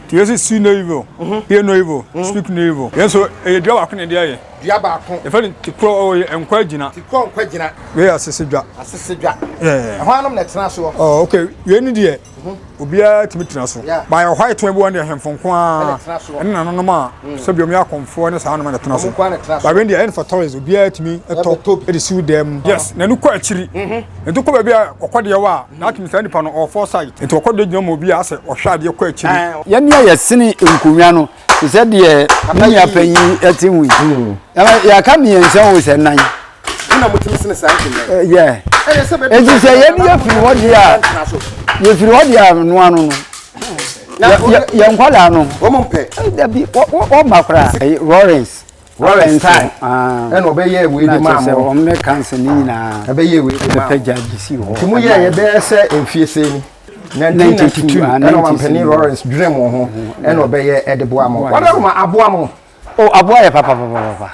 Nti yɛsi see no evil, hear no evil, speak no evil. Yɛn nso ɛyɛ dua baako na yɛde ayɛ. Dua baako. Yɛfrɛ no tikorɔ ɔyɛ nkwa agyina. Tikorɔ nkwa gyina. Wei yɛ asese dwa. Asese dwa. Yeah. Ɛhɔ anom na ɛtena soɔ. Oh, okay. Wei ni deɛ obiara tumi tena so. Yeah. Ba yɛ white one bi wɔ ne ahemfo nko ara. Ɛna ɛtena soɔ. Ɛne nananom a sɛbi wɔn yɛ akɔmfoɔ ne saa nom na ɛtena so. Wɔn nko ara na ɛtena so. Ba wei deɛ ɛyɛ for tourist obiara tumi Ɛbɛtɔ tɔ bi. ɛde siw dan mu. Yes, na ɛno kɔ akyiri. Nti kɔ baabi a ɔkɔdeɛ wɔ a na atumi saa nipa no ɔwɔ foresight. Nti ɔkɔdeɛ gyina ma obi a asɛ ɔhwɛ adeɛ kɔ akyiri. Yɛn a yɛsene nkonnwa no te sɛ deɛ me nua panyin te ho yi. Yɛaka mmiɛnsa o sɛ nan. Mo na motumi sene saa nkonnwa yi. Yɛ. Ɛyɛ sɛ baabi Eti sɛ yɛn yɛfiri hɔ deɛ a yɛfiri hɔ deɛ a noa no no. Yɛn nkwadaa no. Wɔn mpɛ. Dabi wɔn ma koraa. Lawrence. Lawrence time. Ɛna ɔbɛyɛ wei de maa mo. Wɔn ne kansa ne nyinaa. Ɛbɛyɛ wei de maa mo. Ɛbɛpɛ gya de si hɔ. Nti mo yɛ yɛbɛyɛ sɛ mfie sɛ ni. 1992 ɛna ɔmampanin Lawrence dwene mo ho ɛna ɔbɛyɛ ɛde boa mo. Wɔde ma aboa mo. O aboa yɛ papapapapa.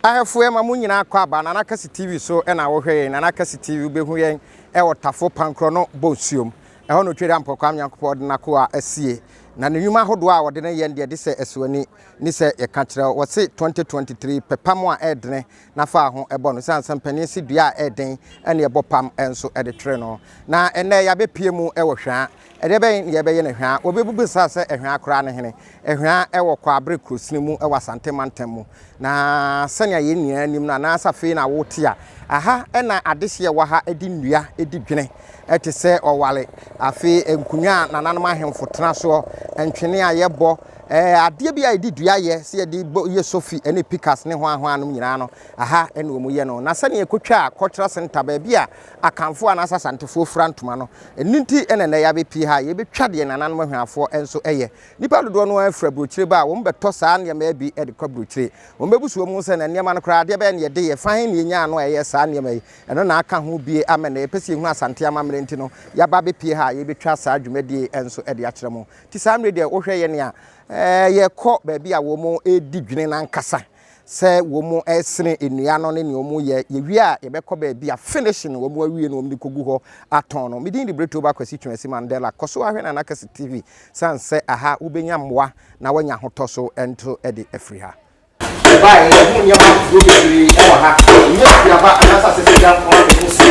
Ahwɛfoɔ yɛma mo nyinaa kɔ aba Nana Kɛse TV so ɛna wohwɛ yɛn Nana Kɛse TV wobɛhu yɛn ɛwɔ Tafo Pankorɔ no Bonsuom ɛhɔ na Otweri Ampɔkwaa Kwame Nyankopɔn ɔde n'akoa asie na ne nnwuma ahodoɔ a ɔde no yɛn deɛ de sɛ asuani ne sɛ yɛka kyerɛ wo wɔse 2023 pɛ pam a ɛɛdene na fa ho ɛbɔ no sane sɛ mpanin se dua a ɛɛden ɛne ɛbɔ pam nso ɛde twere no na ɛnɛ yɛabɛpie mu ɛwɔ Hwaa ɛdeɛ bɛn ne yɛbɛyɛ no Hwaa wɔbɛbubisa sɛ Ɛhwaa koraa ne hene Ɛhwaa ɛwɔ Kwaabere kurosini mu ɛwɔ Asante mantam mu na sɛnea yɛn nyinaa nim no anaasɛ afei na wote a aha ɛna adehyeɛ wɔ ha ɛde nnua ɛdi dwene ɛte sɛ ɔware afei nkonnwa a nananom ahemfo tena soɔ ntwene a yɛbɔ Ɛɛ, adeɛ bi a yɛde dua yɛ, sɛ yɛde bɔ yɛ sofi ne pikas ne hwan hwan nom nyinaa no, aha na wɔn yɛ no. Na sɛdeɛ yɛkɔtwaa cultural center, baabi a Akanfoɔ anaasɛ Asantefoɔ fira ntoma no, ɛno nti na nnɛ yɛabɛpie ha a yɛbɛtwa deɛ nananom Ahwiafoɔ nso yɛ. Nnipa dodoɔ no ara firi aburokyire ba a, wɔbɛtɔ saa nneɛma yi bi de kɔ aburokyire. Wɔbɛbu so wɔn mu sɛ, na nneɛma no koraa, adeɛ bɛn na yɛde yɛ? Fa he na yɛnyaa no a ɛyɛ saa nneɛma yi? Ɛno na aka ho bie ama nnɛ yɛpɛ sɛ yɛhunu Asante amammerɛ nti no, yɛaba abɛpie ha a yɛbɛtwa saa dwumadie yi nso de akyerɛ mo. Nti saa mmerɛ deɛ wohwɛ yɛn a, yɛkɔ baabi a wɔredi dwene no ankasa sɛ wɔresene nnua no ne nea wɔyɛ. Yɛwie a yɛbɛkɔ baabi a finishing wɔn awie no wɔde kɔgu hɔ atɔn no. Me din de Bretoba Kwasi Twumasi Mandela. Kɔ so ara hwɛ Nana Kɛse TV sane sɛ aha wobɛnya mmoa na woanya ahotɔ so nso de afiri ha. Yɛbaeɛ, yɛhuu nneɛma ahodoɔ bebree wɔ ha. Ɛnyɛ akuaba anaasɛ asɛsɛdwa nko ara na ɛhu sɛ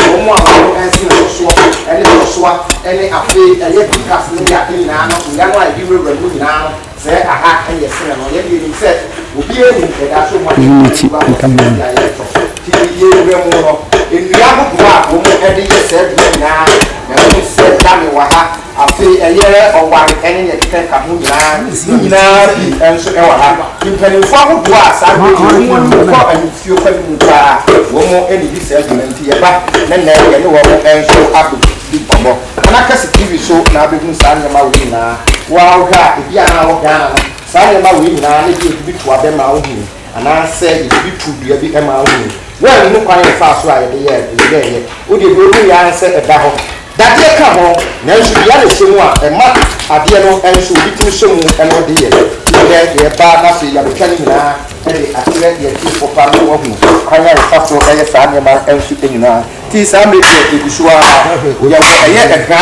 wɔn a wɔn ho nsene sosoɔ ne sosoa ne afei ɛyɛ pikas ne ade nyinaa no, nnua no a yɛde wurawura mu nyinaa no, sɛ aha na ɛsene no. Yɛn deɛ yɛnim sɛ obiara nim dada so mu a yɛde wura hɔ sɛ baabi a yɛretɔ. Nti yɛwura mu no, nnua ahodoɔ a wɔde yɛ saa adwuma nyinaa, mahu sɛ dame wɔ ha, Afei ɛyɛ ɔware ne nea ɛkeka ho nyinaa, ne nyinaa bi nso wɔ ha. Mpanimfoɔ ahodoɔ a saa berɛ yi wɔn anim kɔ ahemfie kɔ anim paa, wɔn na ɛdi saa dwuma nti yɛba ne nnɛ yɛne wɔn nso abɛdi nkɔmmɔ. Nana Kɛse TV so na wobɛhunu saa nneɛma wei nyinaa. Wo ara wohwɛ a, ebi a na wɔ Ghana no, saa nneɛma wei nyinaa na ebi a yɛde bi to abɛ ma wohunu anaasɛ yɛde bi to dua bi ma wohunu. Woanhunu kwan a yɛfaa so a yɛde yɛeɛ. Wo deɛ deɛ wohuiɛ ara ne sɛ ɛda hɔ. Dadeɛ ka ho, nanso dua na ɛhyɛ mu a ɛma adeɛ no nso obi tumi sɔ mu na ɔde yɛ. Nti nnɛ yɛreba na afei yɛabɛtwa ne nyinaa de akyerɛ yɛn atiefoɔ pa na wɔahunu kwan a yɛfa so yɛ saa nneɛma nso nyinaa. Nti saa mmerɛ yi deɛ yɛgu so ara yɛwɔ ɛyɛ Ɛhwa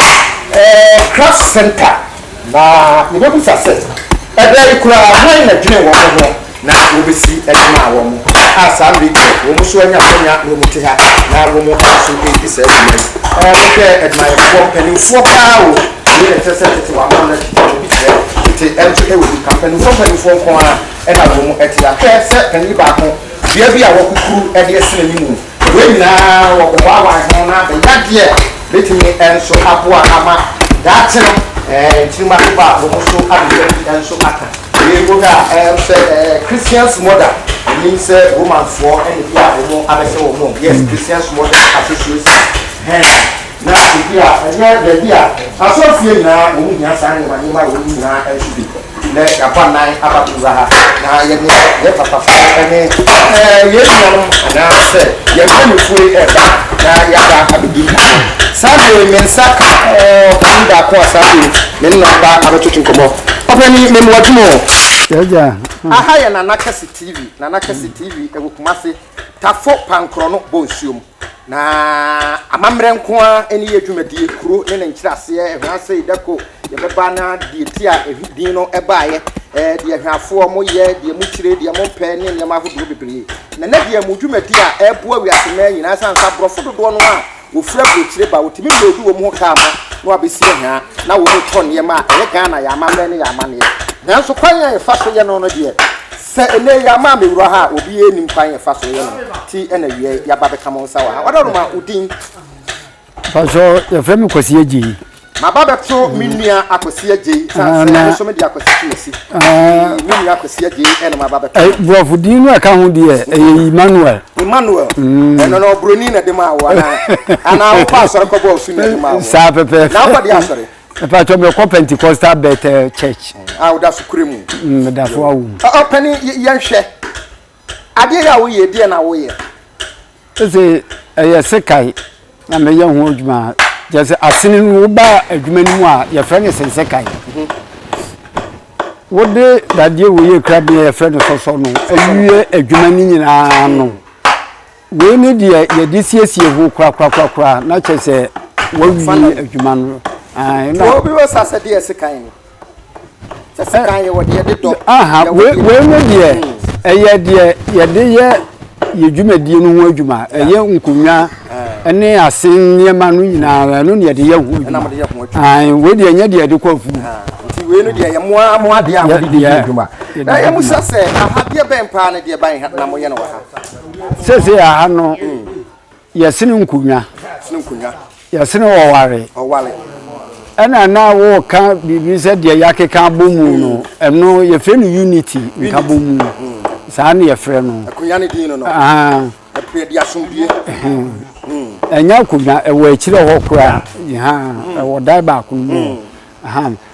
Craft Center. Na yɛbɛbisa sɛ, Ɛberɛ yi koraa hwan na dwenee wɔn ho na wɔbɛsi de maa wɔn, a saa mmerɛ yi deɛ wɔn nso anya akwanya na wɔte ha na wɔn nso redi saa dwuma yi? Wohwɛ adwumayɛfoɔ, mpanimfoɔ pa ara o, wei na ɛkyerɛ sɛ tete wɔ amammerɛ, tete wɔ bi kyerɛ, tete nso wɔ bi ka, mpanimfoɔ mpanimfoɔ nko ara na wɔte ha. Hwɛ sɛ panin baako, dua bi a wɔakukuru de asi n'anim. Wei nyinaa wɔbɛwaewae ho na abɛyɛ adeɛ a bɛtumi nso aboa ama daakye no nkyirimma so ba a wɔn nso abɛnya bi nso aka. Wei wohwɛ a ɛyɛ sɛ Christians mother menim sɛ Romanfoɔ ɛna bi a wɔn abɛhyɛ wɔn mu. Yes, Christians mother association. Hɛn na ebi a ɛnyɛ baabi a asɔrefie nyinaa wɔn hia saa nneɛma nneɛma wɔn nyinaa nso bi. Nnɛ yɛabɔ anan aba abɛwura ha na yɛne yɛn papafoɔ ne yɛn nuanom anaasɛ yɛn mpanimfoɔ yi reba na yɛaba abɛdi nkɔmmɔ. Saa berɛ yi me nsa ka ɔpanin baako a saa berɛ yi me ne no aba abɛtoto nkɔmmɔ. Ɔpanin, mema wo adwuma o. Yɛgya. Aha yɛ Nana Kɛse TV, Nana Kɛse TV ɛwɔ Kumase, Tafo Pankorɔ bɔ nsuom. Na amammerɛ nko ara ne yɛ dwumadie, kuro ne ne nkyerɛaseɛ, Ɛhwease, Dako, yɛbɛba na deɛ ti a ɛhwe din no ɛbaeɛ, ɛɛ deɛ Ɛhweafoɔ mo yɛ, deɛ mo kyire, deɛ mo mpɛ ne nneɛma ahodoɔ bebree. Na nɛ deɛ mo dwumadie a ɛreboa wiase mmaa nyinaa ɛsiane sɛ aborɔfo dodoɔ no a wɔfiri aburokyire ba, wɔtumi loodu wɔn ho kaa ma na wɔabɛsi Ɛhwea na wɔretɔ nneɛma a ɛyɛ Ghana, yɛn amammerɛ ne yɛn amanneɛ. Nanso kwan a yɛfa so yɛ no no deɛ, Sɛ ɛnnɛ yi ama mewura ha a, obiara nnim kwan yɛfa so yɛ no ti na awia yi yɛaba bɛka mo nsa wɔ ha. Ɔdɔroma, wo din? Mpatsɔ, yɛfrɛ me Kwasi Agyei. Maba bɛto me nua Akwasi Agyei, sane sɛ me nso mede Akwasi to m'asi. Nti me nua Akwasi Agyei ɛna maba bɛto no. Borɔfo din no a ɛka ho deɛ, ɛyɛ Emmanuel. Emmanuel, ɛno no ɔbroni na ɛde maa wo anaa? Anaa wokɔ asɔre kɔbɔɔ asu na ɛde maa wo? Saa pɛpɛɛpɛ. Na wokɔ deɛ asɔre? Mpatsɔ mekɔ Pentecostal Bethel Church. A woda so kura mu. Meda so awo mu. Ɔpɛni yɛnhwɛ adeɛ yi a woyɛ deɛ na woyɛ. Ɛsɛ ɛyɛ sekai na meyɛ ho adwuma kyerɛ sɛ asene no woba adwuma no mu a yɛfrɛ no sensekai. Mhm. Wode dadeɛ wei yɛ kura bea yɛfrɛ no sɔsɔ no awie adwuma no nyinaa no. Wei ne deɛ yɛde siesie ho korakorakorakora na kyerɛ sɛ wawie adwuma no. Na obi wɔ sa sɛ deɛ sekan no sɛ sekan yɛ wɔ deɛ de dɔ. Aha wei wei ne deɛ hmm. ɛyɛ deɛ yɛde yɛ yɛ dwumadie no ho adwuma ɛyɛ nkonnwa ɛne ase nneɛma no nyinaa ɛno ne yɛde yɛ ho adwuma. Wei deɛ ɛnyɛ deɛ yɛde kɔ afuo. Nti wei no deɛ yɛ mo ara mo adeɛ a mode di adwuma. Na yɛmusa sɛ aha deɛ bɛn paa ne deɛ ban na moyɛ no wɔ ha. Seesei aha no, yɛsene nkonnwa. Yɛsene ɔware. Ɛna na wɔka biribi sɛ deɛ yɛakeka abɔ mu no, ɛno yɛfrɛ no unity nkabɔ mu. Saa na yɛfrɛ no. Akonnwa no din no no. Ɛnyɛ akonnwa, ɛwɔ akyire hɔ koraa. Ɛwɔ dan baako mu.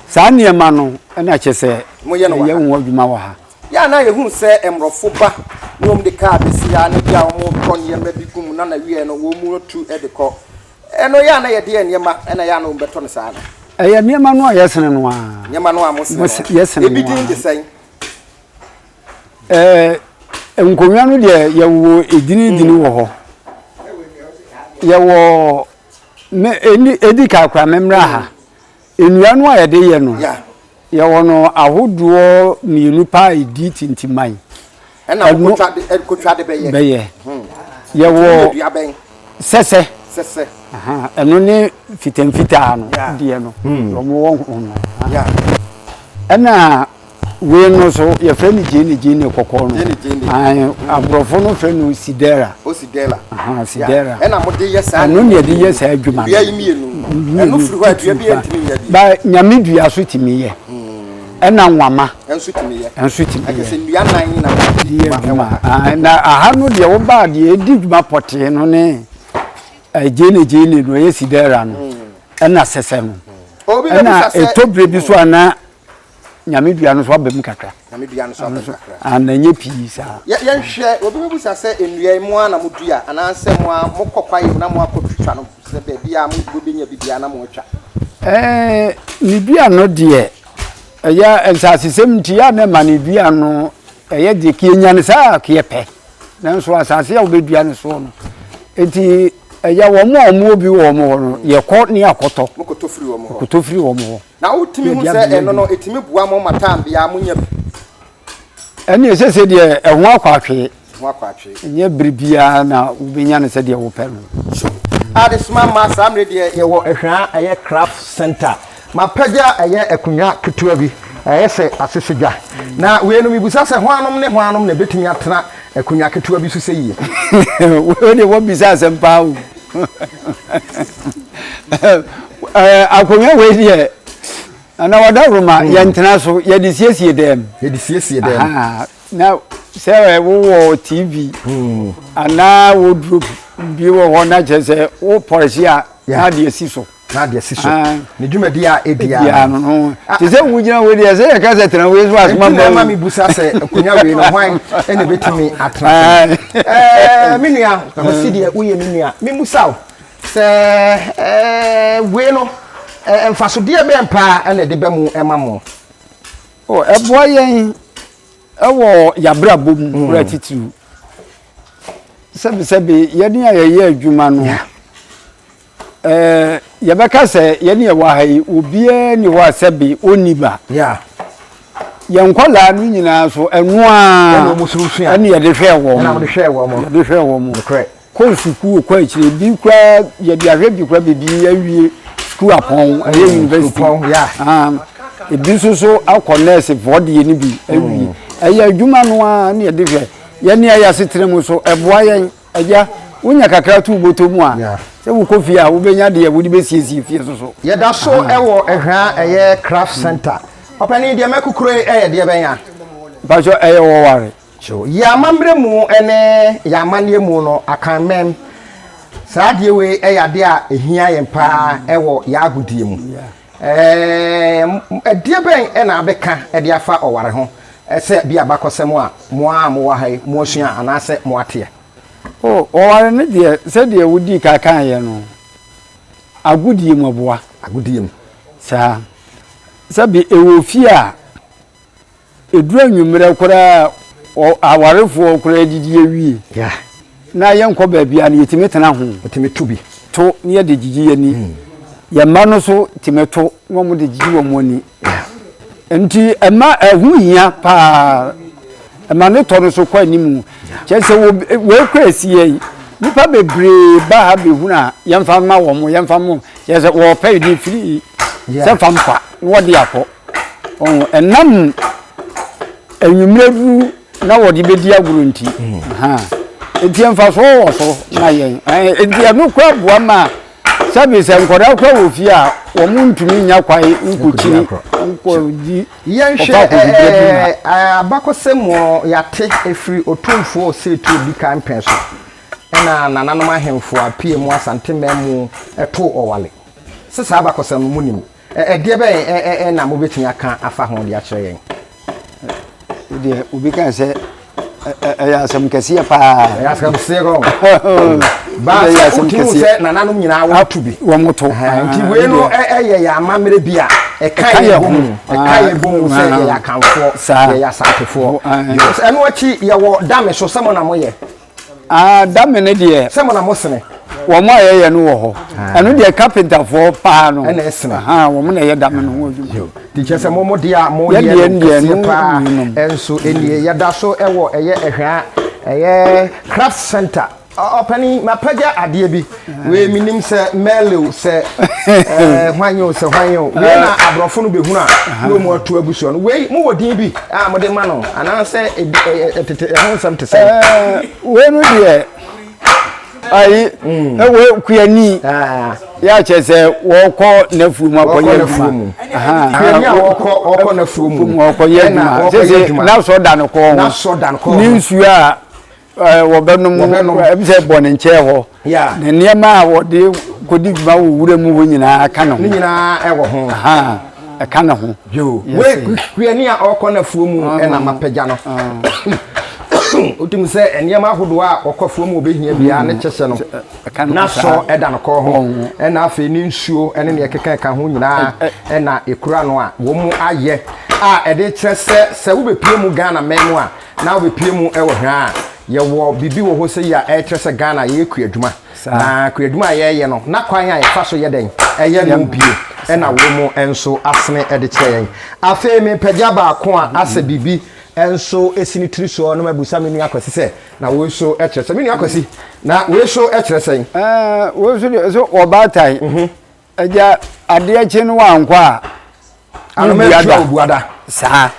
Saa nneɛma no na kyerɛ sɛ yɛyɛ ho adwuma wɔ ha. Yɛ a na yɛhu sɛ mmorɔfo ba na wɔn de kaa bɛsi ha na bi a wɔtɔ nneɛma bi gu mu na n'awieɛ no wɔn tu de kɔ. Ɛno yɛ a na yɛde yɛ nneɛma ɛna yɛ a na wɔn bɛtɔ no saa no. Ɛyɛ nneɛma no a yɛsene no ara. Nneɛma no a mosene no ara. Yɛsene no ara. Ebi din de sɛn? Ɛɛ nkonnwa no deɛ yɛwɔ edini dini wɔ hɔ. Yɛwɔ me edi edi kan koraa memmra ha. Nnua no a yɛde yɛ no. Yɛwɔ no ahodoɔ mmienu paa a ɛdi tintiman. Ɛna wokotwa de kotwa de bɛyɛ. Bɛyɛ. Yɛwɔ dua bɛn? Sɛsɛ. Sɛsɛ. Ɛno ne fitamfitaa no deɛ no. Wɔn wɔ ho no. Ɛna wei no so yɛfrɛ no gyeene gyeene kɔkɔɔ no. Gyeene gyeene. Aborɔfo no frɛ no sidera. O sidera. Sidera. Ɛna mo de yɛ saa. Ɛno na yɛde yɛ saa adwuma no. Dua yi mmienu. Ɛno firi hɔ a dua bi ntumi nyɛ bi. Ba nyame dua so tumi yɛ. Ɛna nwama. Ɛnso tumi yɛ. Ɛnso tumi yɛ. Ɛkyɛ sɛ nnua nan na de yɛ adwuma. Na aha no deɛ wobaa deɛ ɛdi dwuma pɔtee no ne gyeene gyeene no ɛyɛ sidera no. Ɛna sɛsɛ no. Ɛna ɛtɔ bere bi so a na Nyame dua no so aba mu kakra. Nyame dua no so aba mu kakra. Ah, na ɛnyɛ pii saa. Yɛ yɛnhwɛ, obi bɛbisa sɛ nnua yi mo ara na modua anaasɛ mo ara mokɔ kwaeɛ mu na mo akɔtwitwa no sɛ baabi a mobɛnya bi biara na moatwa? Ɛɛ, ne dua no deɛ, ɛyɛ nsasesɛm nti yɛ a na ɛma ne dua no ɛyɛ deɛ yɛnya no saa a yɛpɛ. Nanso asase a wobɛdua no soɔ no, nti ɛyɛ wɔn a wɔwɔ bi wɔ wɔn hɔ no, yɛkɔ ne yɛakɔtɔ. Mokɔtɔ firi wɔn hɔ. Yɛkɔtɔ firi wɔn hɔ. Na wotumi hu sɛ ɛno no, ɛtumi boa mo ma time biara monya bi. Ɛnneɛ sɛsɛ deɛ ɛho akɔ atwee. Ɛho akɔ atwee. Ɛnyɛ bere biara na wobɛnya no sɛdeɛ wopɛ no. So adesoma mma saa mmerɛ deɛ yɛwɔ Ahwaa ɛyɛ craft center. Mapagya ɛyɛ akonnwa ketewa bi ɛyɛ sɛ asesegya. Na wei no mebisa sɛ hwannom ne hwannom na ɛbɛtumi atena akonnwa ketewa bi so sɛ yie? Wei deɛ woabisa asɛm paa o. Akonnwa wei deɛ ana wadaworo ma hmm. yɛntena so yɛde siesie dɛm. Yɛde siesie dɛm. Na sɛ wowɔ tv hmm. anaa wardrobe bi wɔ hɔ na kyerɛ sɛ wo pɔrehye a na adeɛ si so. Na adeɛ si so. Ne dwumadi a ɛdi ara no. Ah. Te sɛ wogyina wei deɛ sɛ yɛka sɛ tena wei so asoma ba. Nti na mebusa sɛ akonnwa wei no hwan ɛna ɛbɛtumi atena so. Ɛɛ me nua Kwasi deɛ woyɛ me nua memusa wo sɛ ɛɛ wei no mfasodeɛ bɛn paa ɛna ɛde bɛ mu ɛma mo. Ɛboa yɛn. Ɛwɔ y'abrabɔ mu koraa titiriw. Sɛbesɛbe yɛne a yɛyɛ adwuma no, ɛɛ yɛbɛka sɛ yɛne yɛwɔ ha yi, obiara ni hɔ a sɛbe ɔnni ba. Yɛn nkwadaa no nyinaa so ɛno ara ɛne yɛde hwɛɛ wɔn. Yɛde hwɛɛ wɔn. Kɔ sukuu kɔ akyire bi koraa yɛde ahwɛ bi koraa baabi awie sukuu apɔn ɛyɛ mm, university ebi nso so akɔ nɛɛse foɔ deɛ no bi awie mm. ɛyɛ adwuma no ara ne yɛde hwɛ yɛn ne ayɛ asetena mu so ɛboa yɛn agya wonya kakra to bɔtɔ mu a sɛ wokɔ fie a wobɛnya deɛ wode bɛsiesie fie so so. Yɛda so wɔ Ɛhwa ɛyɛ craft center. Ɔpanin deɛ mɛkokoro yi ɛyɛ deɛ bɛn a? Mpakyɛ ɛyɛ wɔware. So yɛn amammerɛ mu ne yɛn amanneɛ mu no, Akanman, saa adeɛ wei yɛ adeɛ a ɛhia yɛn paa wɔ yɛn agodie mu. Ɛdeɛ bɛn na abɛka de afa ɔware ho sɛ bi abakɔsɛm a mo a mowɔ ha yi moasua anaasɛ moateɛ? Oh, ɔware no deɛ, sɛdeɛ wodii kan kaeɛ no, agodie mu ɛboa. Agodie mu. Saa. Sɛbe ɛwɔ fie a, Ɛduru anwummerɛ koraa a, awarefoɔ koraa adidi awie na yɛnkɔ baabi a no yɛtumi tena ho. Wɔtumi to bi. To na yɛde gyigye yɛn ani. Hmm. Yɛn mma no so tumi to na wɔn de gyigye wɔn ani. Nti ɛma ɛho hia paa. Ɛma ne tɔ no so kɔ anim. Kyerɛ sɛ wei kɔ asie yi, nipa bebree ba ha bɛhunu a yɛmfa mma wɔn, yɛmfa mma wɔn. Kyerɛ sɛ wɔpɛ de firi sɛ fa mpa na wɔde akɔ. Ɔho, ɛnam anwummerɛ duru na wɔde bɛdi agorɔ nti. Hmm. Nti mfasoɔ wɔ so ma yɛn. Nti ɛno kora boa ma sɛbi sɛ nkwadaa kora wɔ fie a wɔn ntumi nya kwae nkɔkyini nkɔdi Yɛnhwɛ ɛɛ abakɔsɛm mu yɛate ɛfiri Otumfoɔ Osei Tuo di kan pɛn so ɛna nananom ahemfo a pie mu Asante man mu ɛtoo ɔwale. Sɛ saa abakɔsɛm no monim. Ɛdeɛ bɛn na mobɛtumi aka afa ho de akyerɛ yɛn? Deɛ obi ka sɛ ɛyɛ asɛm kɛseɛ paa. Ɛyɛ asɛm kɛseɛ kɔ. Baasa wotumi sɛ nananom nyinaa wɔto bi. Wɔn to. Nti wei no ɛyɛ yɛ amammerɛ bi a ɛka yɛ bɔ mu. Ɛka yɛ bɔ mu sɛ yɛyɛ Akanfoɔ, yɛyɛ Asantefoɔ. Ɛno akyi yɛwɔ dame so sɛ mo na moyɛ. Ah, dame no deɛ. Sɛ mo na mo sene. Wɔn a yɛyɛ no wɔ hɔ. Ah. Ɛno deɛ kapentafoɔ paa no. Ɛna ɛsene. Wɔn na ɛyɛ dame no ho adwuma. Ti kyerɛ sɛ mo mo deɛ a mo yɛ no kɛseɛ paa ɛnso ɛnie yɛda so ɛwɔ ɛyɛ ɛhwɛ ɛyɛ craft center. Ɔpani mapagya adeɛ bi wei menim sɛ mɛlew sɛ hwan o sɛ hwan o wei na aborɔfo no bɛhunu a na ɔmu atu agu soɔ no wei mowɔ din bi a mode ma no anaasɛ tete ɛho nsɛm te sɛ wei no deɛ ayi wei kuani yɛ akyɛ sɛ wɔkɔ n'afuo mu akɔyɛ adwuma kuani a wɔkɔ n'afuo mu wɔkɔyɛ adwuma sɛ sɛ n'asɔ da no kɔn ho ne nsuo a wɔbɛnom ɛbi sɛ bɔ ne nkyɛn hɔ na nneɛma a wɔde kɔdi dwuma wɔ wura mu hɔ nyinaa ka ne ho ne nyinaa ɛwɔ ho ɛka ne ho wei kuani a ɔkɔ n'afuo mu ɛna mapagya no wotumi sɛ nneɛma ahodoɔ a ɔkɔ afuo mu ɔbɛhia biara ne kyɛhyɛ no n'asɔ ɛda no kɔn ho ɛna afei ne nsuo ɛne nea ɛkeka ɛka ho nyinaa ɛna ekura no a wɔn mu ayɛ a ɛde kyerɛ sɛ sɛ wobɛpie mu Ghana mɛn mu a Na wobɛpue mu wɔ hwɛ a, yɛwɔ biribi wɔ hɔ sɛ yi a ɛkyerɛ sɛ Ghana yɛyɛ kuadwuma. Na kuadwuma a yɛyɛ no, na kwan a yɛfa so yɛ dɛn ɛyɛ no bie ɛna wɔ mu nso asene de kyerɛ yɛn. Afei mepagya baako a asɛ biribi nso si ne tiri soɔ na mabusa me nua Kwasi sɛ, na wei so kyerɛ sɛ? Me nua Kwasi, na wei so kyerɛ sɛn? Wei so deɛ, so ɔbaatan. Agya, adeɛ kye no wankɔ a, wobua da. Saa.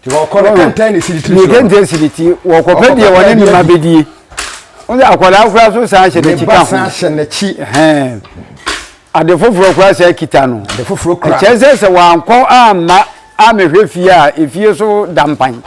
Nti wɔkɔ no kɛntɛn na esi ne tiri so. Ne kɛntɛn si ne ti. Wɔkɔpɛ deɛ wɔne ne ma bɛdie. Wọ́n sɛ akwadaa koraa so san hyɛ n'akyi ka ho. Ne ba san hyɛ n'akyi. Ade foforɔ koraa sɛ kita no. Ade foforɔ kura. Ɛkyɛ sɛ sɛ wankɔ amma amehwɛ fie a efie so da mpan.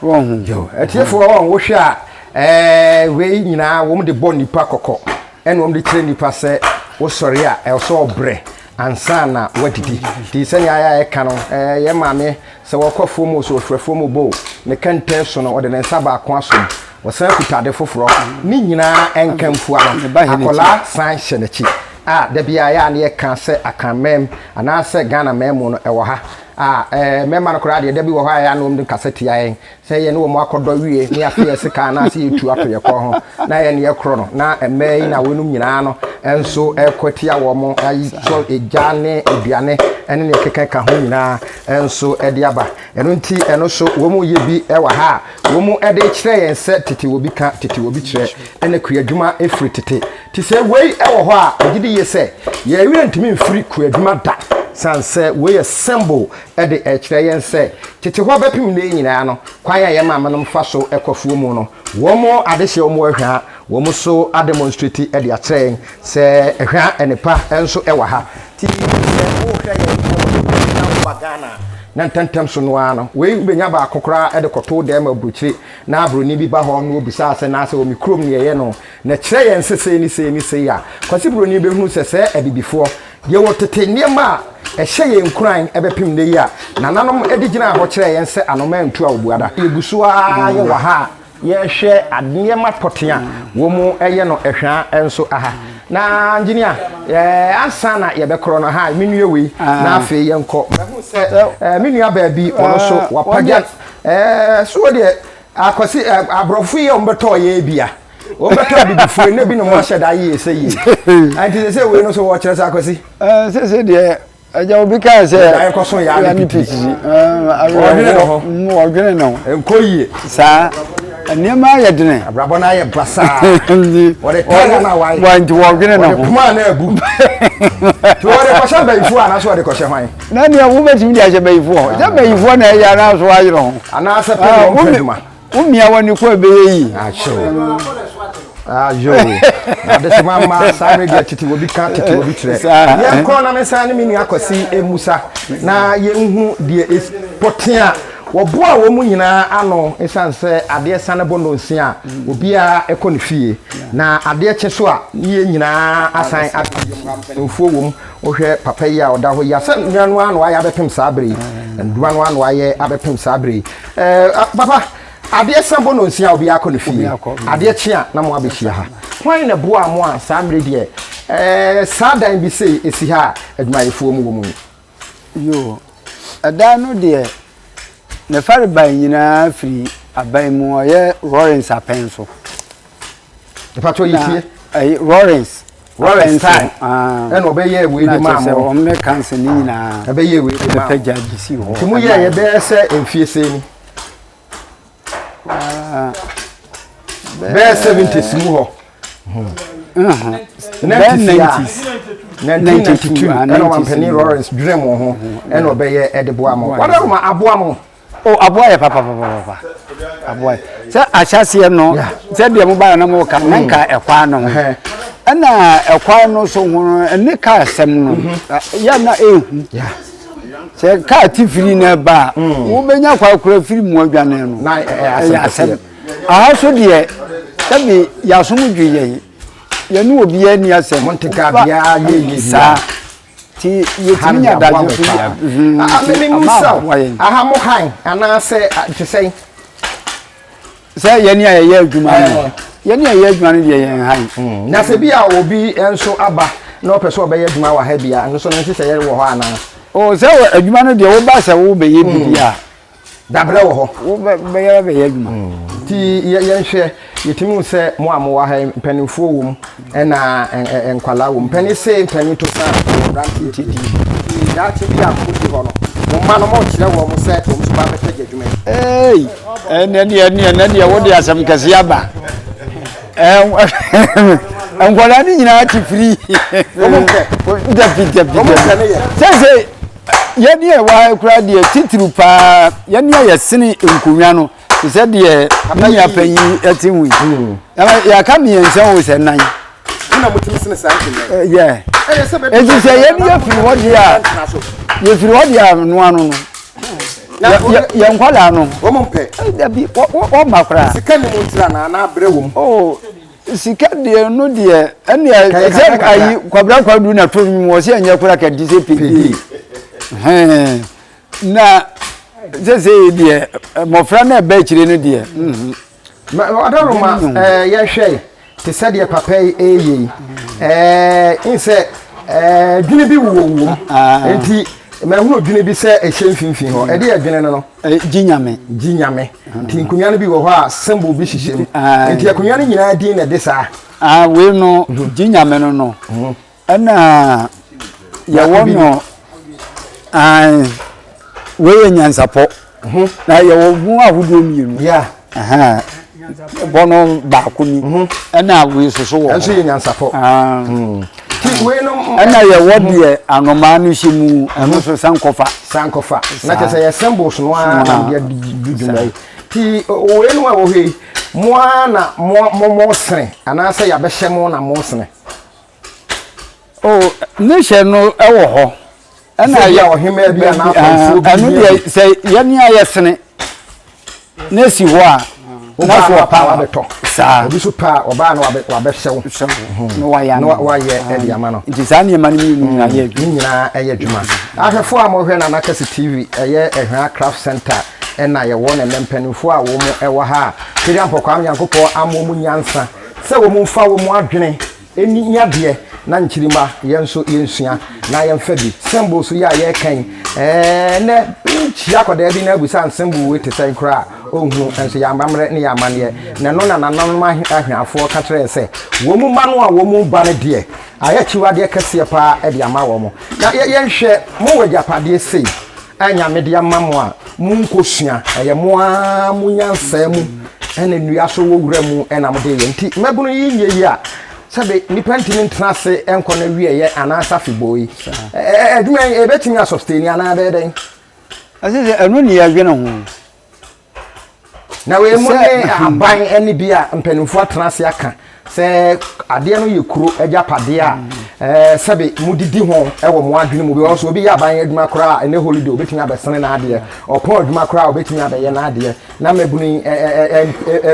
Wɔn ho. Atiefoɔ wɔn wohwɛ a ɛɛ wei nyinaa wɔn de bɔ nipa kɔkɔ ɛna wɔn de kyerɛ nipa sɛ wosɔre a ɛwɔ sɛ ɔbrɛ ansa na wadidi nti sɛnea ayɛ a ɛka no ɛɛ yɛ maame sɛ wɔkɔ afuo mu sɛ wɔfiri afuo mu bo ne kɛntɛn so no ɔde ne nsa baako asom wɔsan kuta ade foforɔ ne nyinaa ɛnka mfua no akwadaa san hyɛ n'akyi a da bi a yɛ a ne yɛka sɛ akanmɛm anaasɛ Ghana mɛn mu no ɛwɔ ha. A ɛɛ mmarima no koraa deɛ da bi wɔ hɔ a ɛyɛ a na wɔn de kasa tia yɛn sɛ yɛne wɔn akɔdɔ wie ne yɛafe yɛn sekan anaasɛ yɛtu ato yɛn kɔn ho na yɛne yɛkorɔ no na mmaa yi na wɔnom nyinaa no nso ɛkɔ tia wɔn ayisɔ egya ne aduane ne nea ɛkeka ka ho nyinaa nso de aba. Ɛno nti ɛno so wɔn yɛ bi wɔ ha a wɔn de kyerɛ yɛn sɛ tete wɔ bi ka tete wɔ bi kyerɛ ɛna kuadwuma firi tete. Te sɛ wei wɔ hɔ a megye di yie sɛ yɛn werɛ ntumi mfiri kuadwuma da sane sɛ wei yɛ symbol de ɛkyerɛ yɛn sɛ tete hɔ bɛpem nnɛ yi nyinaa no kwan a yɛn maamenom fa so kɔ afuo mu no wɔn adehyeɛ wɔn ahwa wɔn so ademonstrate de akyerɛ yɛn sɛ hwa nnepa nso wɔ ha. Nti sɛ wohwɛ yɛn wɔ na woba Ghana a, na ntɛmntɛm so no ara no, wei wobɛnya baako koraa de kɔto dɛm aburokyire na buroni bi ba hɔ na ɔbisaa sɛ na sɛ wɔ me kurom ne yɛyɛ no na kyerɛ yɛn sɛ sei ne sei ne sei a, Kwasi Buroni bɛhunu sɛ sɛ abibifoɔ yɛwɔ tete nneɛma a ɛhyɛ yɛn nkuran bɛpem nnɛ yi a nananom de gyinaa hɔ kyerɛɛ yɛn sɛ anoma ntu a ɔbuada. Yɛgu so ara yɛwɔ ha a Yɛhwɛ nneɛma pɔtee a wɔyɛ no hwaa nso aha. Na engineer, ansa na yɛbɛkorɔ no ha, me nua wei, na afei yɛnkɔ. Mahu sɛ me nua baa bi, ɔno nso wapagya. So wɔ deɛ, akwasi, aborɔfo yi a wɔbɛtɔɔ yɛ bi a, wɔbɛtɔ abibifoɔ yi, na ebinom ahyɛ da ayɛ sɛ yie. Nti sɛ sɛ wei no so wɔkyerɛ sɛ akwasi. Sɛ sɛ deɛ Agya obi kaa sɛ. Ɛda ɛkɔ so yaa ne pititi. Ɔdwene ne ho. Ɔdwene ne ho. Nkɔ yie. Saa nneɛma ayɛ dene. Abrabɔ no ayɛ basaa. Wɔde taara na wae. Wɔnti wɔdwene ne ho. Wɔde poma na abu. Nti wɔde kɔhyɛ bayifoɔ anaasɛ wɔde kɔhyɛ hwan? Na nea wobɛtumi de ahyɛ bayifoɔ. Sɛ bayifoɔ na ɛyɛ anaasɛ wɔayerɛ ho. Anaasɛ pɛ na wɔmpɛ adwuma. Wo mia w'ani kɔ ɛbɛyɛ yi. Akyɛw. Ayo. Adesoma mma saa mmere deɛ tete obi ka tete obi kyerɛ. Yɛnkɔ na mensan ne me nua Kwasi mmusa na yɛnhu deɛ pɔtee a wɔboa wɔn mu nyinaa ano ɛsiane sɛ adeɛ sane bɔ nnɔnsia a obiara kɔ ne fie na adeɛ kye so a ne yɛn nyinaa asan aba mpanimfoɔ wɔ mu wohwɛ papa yi a ɔda hɔ yi a sɛ nnua no ara na wayɛ abɛpem saa bere yi nnua no ara na wayɛ abɛpem saa bere yi Ɛɛ papa, adeɛ sa bɔ nonsia a obiara kɔ ne fie. Adeɛ kye a na mo abɛhyia ha. Hwan na ɛboaa mo a saa mmerɛ deɛ ɛɛ saa dan bi sei ɛsi ha a adwumayɛfoɔ mu wɔ mu yi? Yoo, ɛdan no deɛ ne farebae nyinaa firi aban mu, ɔyɛ Lawrence apɛn so. Mpatsɔ yi tie. Ɛyi Lawrence. Lawrence time. Ɛna ɔbɛyɛ wei de maa mo. Wɔn ne kansa ne nyinaa. Ɛbɛyɛ wei de maa mo. Ɛpɛgya de si hɔ. Nti mo yɛ yɛ bɛyɛ sɛ mfie sɛn ni. Bɛyɛ 70s mu hɔ. Nineties. 1992 ɛna ɔmampanin Lawrence dwene mo ho ɛna ɔbɛyɛ ɛde boa mo. Wɔde ma aboa mo. O aboa yɛ papapapapa aboa yɛ sɛ ahyɛseɛ no sɛ deɛ mo baayɛ na mo ka na nka ɛkwan no ho ɛna ɛkwan no so ho no ɛne kaa sɛm no mm-hmm. yɛ na ehu sɛ kaa ti firi na ɛba a mm. wobɛnya kwa kura firi mu adwane no ɛyɛ asɛm aha so deɛ sɛbi yɛasom dwe yɛn yɛne obiara ni asɛm saa Ti yɛtumi nya adagye so yɛ. Mimi mu sɛ aha mo han anaasɛ te sɛn. Sɛ yɛne a yɛyɛ adwuma no yɛne a yɛyɛ adwuma no deɛ yɛn han. Hmm. Na sɛ bi a obi nso aba na ɔpɛ sɛ ɔbɛyɛ adwuma wɔ ha bi a nso no nhyehyɛ yɛ wɔ hɔ anaa. O sɛ adwuma no deɛ woba sɛ wobɛyɛ biribi a. Dabrɛ wɔ hɔ. Wo bɛ bɛyɛ bɛyɛ adwuma. Nti yɛ yɛnhwɛ yɛtumi hu sɛ mo a mowɔ ha yi mpanimfoɔ wɔ mu ɛna nkwadaa wɔ mu. Mpanin se mpanin to sa mmeranteɛ ti di. Nti daakye bi a modi hɔ no mo mma no mokyerɛ wɔn sɛ wɔn nso ba bɛpɛgya adwuma yi. Ei ɛnɛ deɛ ɛnɛ ɛnɛ deɛ wode asɛm kɛseɛ aba. Nkwadaa no nyinaa te firi. Wɔn mpɛ. Dabi dabi dabi. Wɔn mpɛ ne yɛ. Sɛ sɛ Yɛn a ɛwɔ ha koraa deɛ titiriw paa yɛn a yɛsene nkonnwa no te sɛ deɛ me nua panyin te ho yi hmm. Yɛaka mmiɛnsa o sɛ nan. Wona motumi sene saa nkonnwa yi. Yɛ eti sɛ yɛn yɛfiri hɔ deɛ a yɛfiri hɔ deɛ a noa no no yɛn nkwadaa no. Wɔn mpɛ. Dabi wɔn ma koraa. Sika ni mu ntira na anaa brɛ wɔm. Oh. Sika deɛ no deɛ ɛnneɛ sɛ ayi kwabra kwadu na to nwom wɔ sɛ ɛnyɛ kora ka di sɛ pedi hɛn na sɛsɛ deɛ mmɔfra no ɛbɛ akyire no deɛ. Mhm. Ɔdɔroma ɛɛ yɛhwɛ te sɛ deɛ papa yi ɛyɛ yi ɛɛ n sɛ ɛɛ dwene bi wɔ wɔ mu ah. nti. Mahunu dwene bi sɛ ɛhyɛ mfimfini hɔ. Ɛde yɛ dwene no no? Gye Nyame. Gye Nyame. Nti nkonnwa no bi wɔ hɔ a symbol bi hyehyɛ mu. Nti akonnwa no nyinaa din na ɛde saa? Ah, wei no, Gye Nyame no no. Ɛna yɛwɔ no, wei yɛ nyansapɔ. Na yɛwɔ mu ahodoɔ mmienu. Yeah. Bɔ no baako ni. Ɛna wei nso so wɔ hɔ. Ɛnso yɛ nyansapɔ. Ti wei no. Ɛna yɛwɔ deɛ anomaa no hyɛ mu ɛno nso sankɔfa. Sankɔfa. Na kyerɛ sɛ yɛ symbols no ara na wɔde adi dwuma yi. Ti wei no a ɛwɔ hɔ yi, mo ara na mo mo mo sene anaasɛ yɛabɛhyɛ mo na mo sene. Oh, ne hyɛ no wɔ hɔ. Ɛna yɛ ɔhemmaa bi anaa akɔmfoɔ bi. Ɛno deɛ sɛ yɛne a yɛsene na esi hɔ a. Na so ɔpa a wabɛtɔ. Saa. Obi so pa a ɔbaa na wabɛhyɛ wo. Na wayɛ na wayɛ ɛde ama no. Nti saa nneɛma no mmienu nyinaa yɛ adwuma. Ne nyinaa ɛyɛ adwuma. Ahwɛfoɔ a mohwɛ Nana Kɛse TV ɛyɛ Ɛhwaa Craft Center ɛna yɛwɔ ne nnɛ mpanimfoɔ a wɔn ɛwɔ ha a Twedeɛ Ampɔkwaa Nyankopɔn ama wɔn nyansa sɛ wɔn mfa wɔn adwene Ɛnni nya deɛ na nkyirimma yɛn nso yɛnsua na yɛmfa bi. Symbols yi a yɛreka yi, ɛɛ nnɛ wohyia akwadaa bi na abisa no symbol wei te sɛn koraa a, ɔnhunu. Nso yɛn amammerɛ ne yɛn amanneɛ. Na ɛno na nananom ahweafoɔ ka kyerɛɛ sɛ wɔn mma no a wɔreba no deɛ, ayɛ akyiwadeɛ kɛseɛ pa ara de ama wɔn. Na yɛnhwɛ, mowɔ agyapadeɛ sei a Nyame de ama mo a, monkɔsua. Ɛyɛ mo ara mo nyansaa mu na nnua so wɔ wura mu na mode yɛ. Nti mmabunu yi nyɛ yi a, sɛbe nnipa ntumi ntena ase nkɔ n'awieɛ anaasɛ afebɔɔ yi. Adwuma yi, ɛbɛtumi asɔsteni anaa ɛbɛyɛ dɛn? Ɛsɛ sɛ ɛno ne yɛdwene ho. Na wei mu ne aban ne bi a mpanimfoɔ atena ase aka sɛ adeɛ no yɛ kuro agyapadeɛ a ɛɛ sɛbe modidi ho wɔ mo adwene mu because obi yɛ aban adwuma koraa a ɛnɛ holiday obetumi abɛsene n'adeɛ ɔpɔn adwuma koraa a obetumi abɛyɛ n'adeɛ na mmabunu yi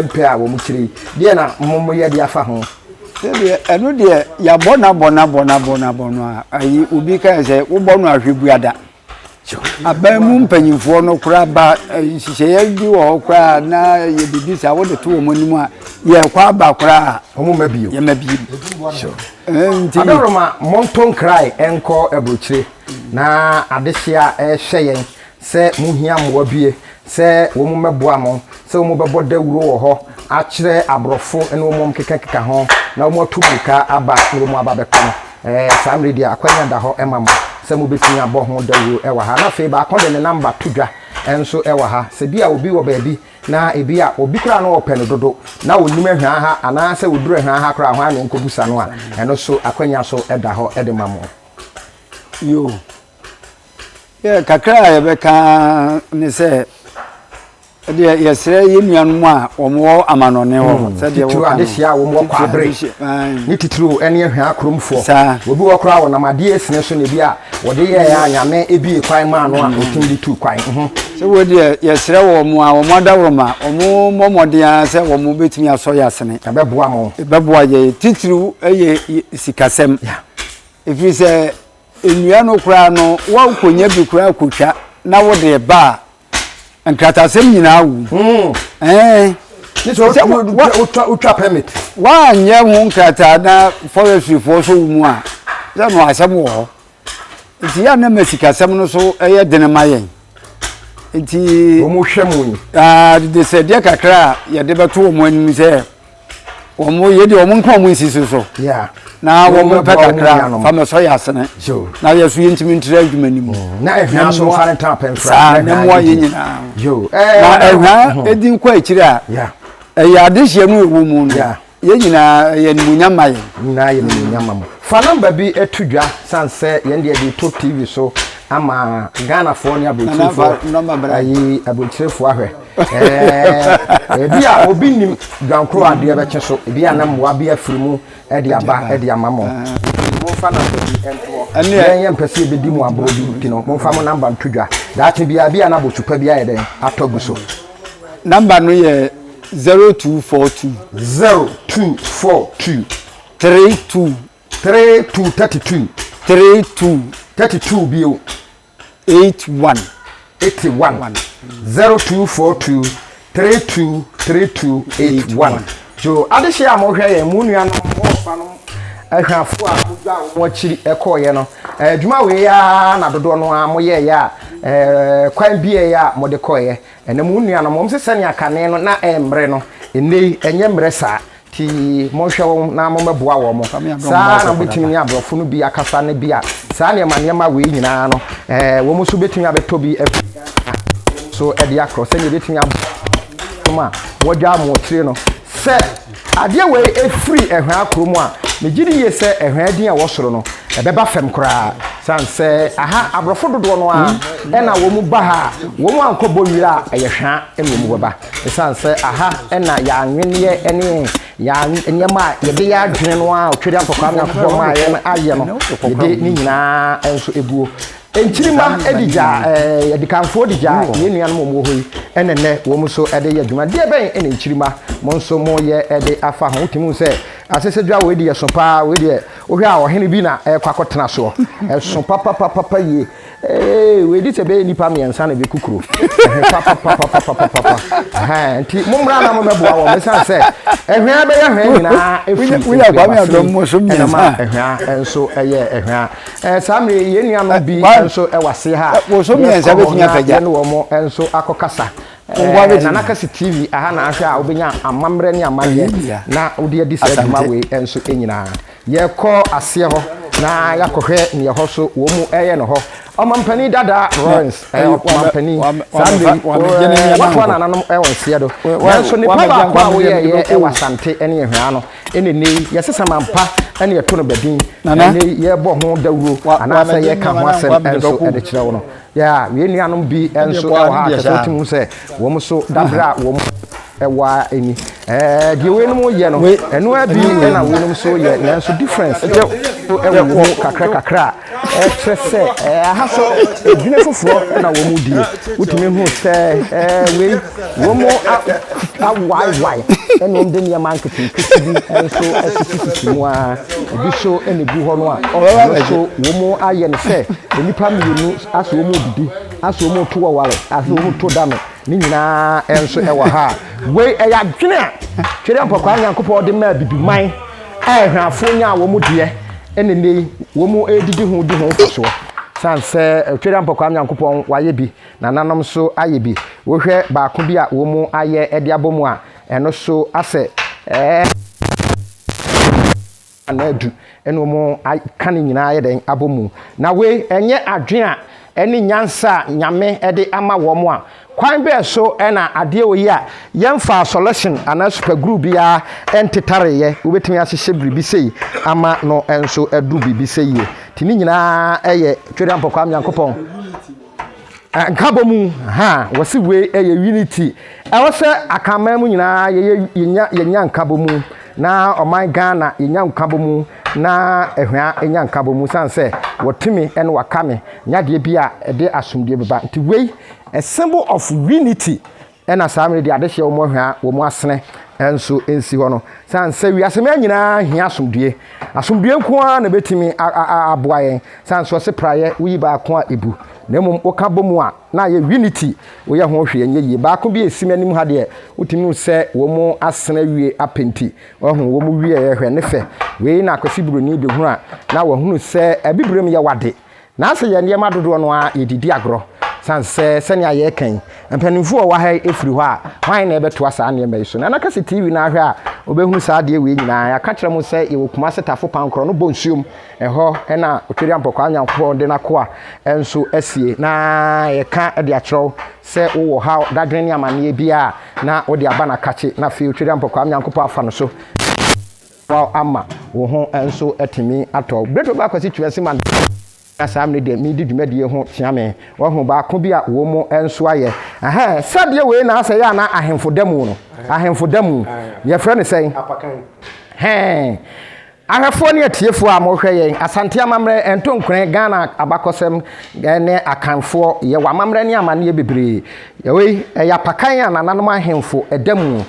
mpɛ a wɔn kyerɛ yi deɛ na mo yɛ de afa ho. Sɛdeɛ ɛno deɛ yɛabɔ no abɔ no abɔ no abɔ no abɔ no a ayi obi kae sɛ wobɔ no ahwɛ buada. Aban mu mpanyimfoɔ no koraa ba nhyehyɛeɛ bi wɔ hɔ koraa na yɛ biribi saa wode to wɔn anim a yɛkɔ aba koraa a wɔn mma bio yɛma bio. Sure. Nti Adaworoma monto nkrae nkɔ aburokyire na adehye a ɛrehyɛ yɛn sɛ mohia mmoa bie sɛ wɔn mmɛboa mo sɛ wɔn bɛbɔ dawuro wɔ hɔ akyerɛ aborɔfo ne wɔn kekakeka ho na wɔn atu mmirika aba na wɔn aba bɛkɔ no. Ɛɛ, saa mmerɛ yi deɛ akwanya da hɔ ma mo sɛ mobɛtumi abɔ ho dawuro wɔ ha. Na afei baako de ne namba to dwa nso wɔ ha. Sɛ bi a obi wɔ baabi na ebi a obi koraa na ɔpɛ no dodo na ɔnnim Ahwaa ha anaasɛ ɔduru Ahwaa ha koraa hwan na ɔnkɔbusa no a, ɛno nso akwanya so da hɔ de ma mo. Yoo. Yɛ kakra a yɛbɛka ne sɛ Ɛdeɛ yɛsrɛ yɛn nuanom a wɔwɔ amanɔne hɔ hmm. sɛdeɛ titiriw adehyeɛ a wɔwɔ kwabere ne titiriw ne ahwaa kuromfoɔ saa obi wɔ koraa wɔnam adeɛ esene so na ebi a wɔde yɛɛ a nyame ebie kwan maa no a hmm. otumi de tu kwan. Mhm. Sɛ wɔ deɛ yɛsrɛ wɔn a wɔn adaworoma wɔn mmɔ mmɔden ara sɛ wɔn bɛtumi asɔ yɛ asene. Ɛbɛboa mo. Ɛbɛboa yɛ titiriw yɛ sikasɛm. Ɛfiri sɛ nnua no koraa no wɔkɔnya bi koraa kɔtwa na wode ba a nkratasɛm nyinaa wom. Hmm. Ɛɛ. Sɛ wotwa permit. Woanyɛ ho nkrataa na forestryfoɔ so wo mu a, sɛ no asɛm wɔ hɔ. Nti yɛ na ma sikasɛm no so ɛyɛ dene ma yɛn. Nti. Wɔn hwɛ mu yi. Aa de sɛ deɛ kakra a yɛde bɛto wɔn anim sɛ. Wɔn yɛ deɛ wɔn nka wɔn nsi so so. Na wɔn pɛ kakra fa mɛsɔ yɛ asene. Na yɛ so yɛntumi ntira adwuma no mu. Mm. Na ɛhwɛ so nfa ne tena pɛnfra. Saa na mmoa yɛ nyinaa. Na ɛhwɛ edi nkɔ akyire a. Ɛyɛ adehyeɛ no ɛwɔ mu no. Yɛn nyinaa ɛyɛ animuonyam ma yɛn. Nyinaa yɛ animuonyam ma mo. Fa namba bi to dwa san sɛ yɛn deɛ de to TV so ama Ghanafoɔ ne aburokyirefoɔ ayi aburokyirefoɔ ahwɛ. Ebi a obi nim dwankoro adeɛ bɛkye so, ebi a na mmoa bi afiri mu de aba de ama mo. Momfa namba bi nto hɔ. Yɛn yɛn mpɛ sɛ yɛbɛdi mo aborɔ bi nti no, momfa mo namba nto dwa. Daakye biara bi a na abosu pa bi ayɛ dɛn atɔ gu so. Namba no yɛ 0242. 0242. 32. 32 32. 32. 32 bio. 81. 81 0242 32 32 81 so adehye a mohwɛ yɛn mo nuanom mo ɔfanom ahwafo a mogya wɔn akyiri kɔɔyɛ no. Adwuma wei ara na dodoɔ no ara moyɛeɛ a eh, kwan bieeɛ a mode kɔeɛ. Ɛnɛ mo nuanom, wɔn sɛ sɛnea kane no na ɛmmere no, ɛnnɛ yi ɛnyɛ mmerɛ saa. Nti monhwɛ wɔn na mommɛboa wɔn. Saa ara na mobɛtumi ne aborɔfo no bi akasa no bi a saa nneɛma nneɛma wei nyinaa no, eh, wɔn nso bɛtumi abɛtɔ bi afiri Ghana so de akorɔ sɛnea ɛbɛtumi aboa a wɔdwa mo akyire no. Sɛ adeɛ wei ɛfiri Ɛhwaa kuro mu a, megye di yie sɛ Ɛhwaa din a ɛwɔ soro no, ɛbɛba fam koraa. Sane sɛ aha aborɔfo dodoɔ no ara ɛna wɔn ba ha a, wɔn ankɔ bɔ wira a, ɛyɛ Hwaa ɛna wɔn bɛba. Ɛsiane sɛ aha na yɛn anwenneɛ ne yɛn nneɛma a yɛde yɛ adwene no a Otwedeɛ Ampɔkwaa Nyankopɔn maa yɛn ayɛ no, yɛde ne nyinaa nso guo. Nkyirimma de gyaa ɛɛ adikanfoɔ de gyaa yɛn nuanom a wɔwɔ hɔ yi ɛna nnɛ wɔn nso de yɛ adwuma. Deɛ bɛn na nkyirimma mo nso moyɛ de afa ho? Wotumi hu sɛ asɛsɛdwa wei deɛ so paa, wei deɛ wohwɛ a ɔhene bi na ɛrekɔ akɔtena soɔ. Ɛso papapapapa yie. Ee, wei di sɛ bɛyɛ nnipa mmiɛnsa na ɛbɛku kuro. Papapapapapapa. Nti mommra na mommɛboa wɔn ɛsiane sɛ ɛhwea bɛyɛ hwea nyinaa ɛfiri nkuabasini ɛna ma ɛhwea nso ɛyɛ ɛhwea. Ɛɛ saa mmerɛ yi yɛn nuanom bi nso ɛwɔ aseɛ ha a yɛkɔ hɔ na yɛne wɔn nso akɔkasa. Ɛɛ Nana Kasi TV aha na ahwɛ a wobɛnya amammerɛ ne amanneɛ na wode adi saa dwuma wei nso nyinaa. Yɛkɔ aseɛ hɔ na yɛakɔhwɛ neɛ ɛhɔ so wɔn mu ɛyɛ no hɔ. Ɔmampanin dada Lawrence ɛyɛ ɔmampanin saa mmerɛ yi watoa nananom ɛwɔ nseɛ do. Nanso nipa baako a woyɛɛyɛ ɛwɔ Asante ɛne Ahwea no ɛna ɛnɛ yi yɛsesa mampa ɛne yɛto no badin na ɛnɛ yi yɛbɔ ho dawuro anaasɛ yɛka ho asɛm ɛnso ɛde kyerɛ wo no. Yeah, yɛn nuanom bi nso wɔ ha kyerɛ sɛ wotumi hu sɛ wɔn nso dabere a wɔn ɛwɔ a ɛni. Ɛɛ deɛ weinom yɛ no, ɛno ara bi ɛna weinom nso yɛ nanso difference ɛwɔ mu kakra kakra a ɛkyerɛ sɛ ɛɛ aha so edwene foforɔ ɛna wɔn die. Wotumi hu sɛ ɛɛ wei wɔn awaewae ɛna wɔn de nneɛma nketenkete bi nso asisisisi mu ara. Ebi nso na egu hɔ no a, ɛno nso wɔn ayɛ no sɛ nnipa mmienu asɛ wɔn redidi, asɛ wɔn reto ɔware, asɛ wɔn reto dame. Ne nyinaa nso ɛwɔ ha. Wei ɛyɛ adwene a Twere Mpɔkwaa Nyankopɔn de maa Bibiman a Ahwaafoɔ nyaa wɔn deɛ ɛna nnɛ yi wɔn redidi ho di ho mfasoɔ. Sane sɛ Twere Mpɔkwaa Nyankopɔn wayɛ bi, nananom nso ayɛ bi. Wohwɛ baako bi a wɔn ayɛ de abɔ mu a, ɛno nso asɛ ɛɛ. Anaa du ɛna wɔn aka ne nyinaa ayɛ dɛn abɔ mu. Na wei ɛnyɛ adwene a ɛne nyansa a Nyame ɛde ama wɔn a, kwan bɛɛ so ɛna adeɛ wei a yɛnfaa solution anaa super glue biara ɛntetareeɛ, wobɛtumi ahyehyɛ biribi sei ama no nso aduru biribi sei yie. Nti ne nyinaa ɛyɛ Twedeampɔ Kwame Nyankopɔn. Nkabɔ mu, ha, wɔse wei yɛ unity. Ɛwɔ sɛ Akanman mu nyinaa yɛyɛ, yɛnya, yɛnya nkabɔ mu, na ɔman Ghana yɛnya nkabɔ mu, na Ahwea nya nkabɔ mu, sane sɛ wɔtumi ne wɔaka me, nyɛ adeɛ bi a ɛde asomdwoeɛ bɛba. Nti wei, a symbol of unity. Ɛna saa mmerɛ deɛ adehyeɛ wɔn ahwa wɔn asene nso nsi hɔ no. Sane sɛ wiase mmaa nyinaa hia asomdue. Asomdue nko ara na ɛbɛtumi aboa yɛn. Sane sɛ ɔse praeɛ woyi baako a ɛbu. Na mmom woka bɔ mu a na ayɛ unity. Woyɛ ho hwee ɛnyɛ yie. Baako bi a ɛsi m'anim ha deɛ wotumi hu sɛ wɔn asene awie apenti. Wahu wɔn wieɛ hwɛ ne fɛ. Wei na Akwasi Buroni bɛhunu a na wahunu sɛ Abibirem yɛ wade. Na sɛ yɛn nneɛma dodoɔ no ara yɛde di agorɔ, sane sɛ sɛnea yɛreka yi, mpanimfoɔ a wɔwɔ ha yi firi hɔ a, hwan na ɛbɛtoa saa nneɛma yi so? Nana Kɛse TV no ahwɛ a, wobɛhunu saa adeɛ wei nyinaa. Yɛaka kyerɛ mo sɛ yɛwɔ Kumase Tafo Pankorɔ no Bonsuom. Ɛhɔ na Otwedeampɔkwaa Nyankopɔn de n'akoa nso asie. Na yɛka de akyerɛ wo sɛ wowɔ haw, dadwene ne amanneɛ biara a, na wode aba n'akakye, na afei Otwedeampɔkwaa Nyankopɔn afa no so. Wow ama wo ho nso atumi atɔ wo. Great Oba Kwasi Twumasi man na saa mmerɛ deɛ medi dwumadie ho kyea me. Wahu baako bi a wɔn mu nso ayɛ. Ɛhɛn, sɛdeɛ wei na asɛ yɛ ana ahemfo da mu no. Ahemfo da mu. Yɛfrɛ no sɛn? Apakan. Hɛn. Ahwɛfoɔ ne atiefoɔ a mohwɛ yɛn, Asante amammerɛ, Ntonkone, Ghana abakɔsɛm ne Akanfoɔ, yɛwɔ amammerɛ ne amanneɛ bebree. Wei, ɛyɛ apakan a nananom ahemfo da mu.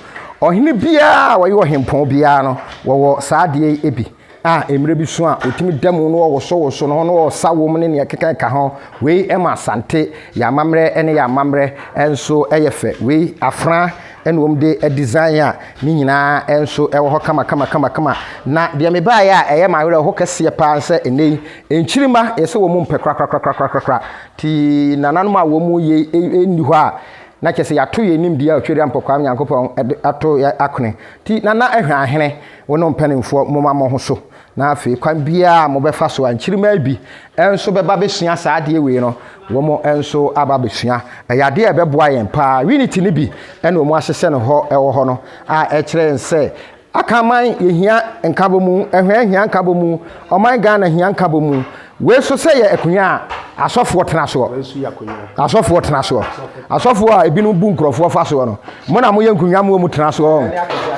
Ɔhene biara a ɔyɛ ɔhempɔn biara no, wɔwɔ saa adeɛ yi bi a mmerɛ bi so a ɔtumi da mu na ɔwosowoso ne ho na ɔsa wom ne nea ɛkeka ho. Wei ma Asante, yɛn amammerɛ ne yɛn amammerɛ nso yɛ fɛ. Wei, afra. ɛna wɔn de design a ne nyinaa nso ɛwɔ hɔ kama kama kama kama. Na deɛ mebaeɛ a ɛyɛ ma awerɛho kɛseɛ paa sɛ ɛnɛ yi nkyirima yɛsɛ wɔn mu mpɛ korakorakorakorakora ti nananom a wɔn mu yɛ ɛnni hɔ a na kyerɛ sɛ yɛato yɛn nimdeɛ a Otwedeɛ Ampɔkwaa Nyankopɔn de ato yɛ akone. Ti nana ɛhwɛ ahene wo ne mpanimfoɔ moma mo ho so na afei kwan biara a mobɛfa so a nkyirima bi nso bɛba bɛsua saa adeɛ wei no, wɔn nso aba bɛsua. Ɛyɛ adeɛ a ɛbɛboa yɛn paa. Unity no bi ɛna wɔn ahyehyɛ no hɔ ɛwɔ hɔ no a ɛkyerɛ yɛn sɛ Akanman yɛhia nkabɔmu, Ɛhwɛn hia nkabɔmu, ɔman Ghana hia nkabɔmu. Wei so sɛ yɛ akonnwa a asɔfoɔ tena soɔ. Asɔfoɔ tena soɔ. Asɔfoɔ a ebinom bu nkurɔfoɔ fa soɔ no, mo na moyɛ nkonnwa mo mu tena soɔ.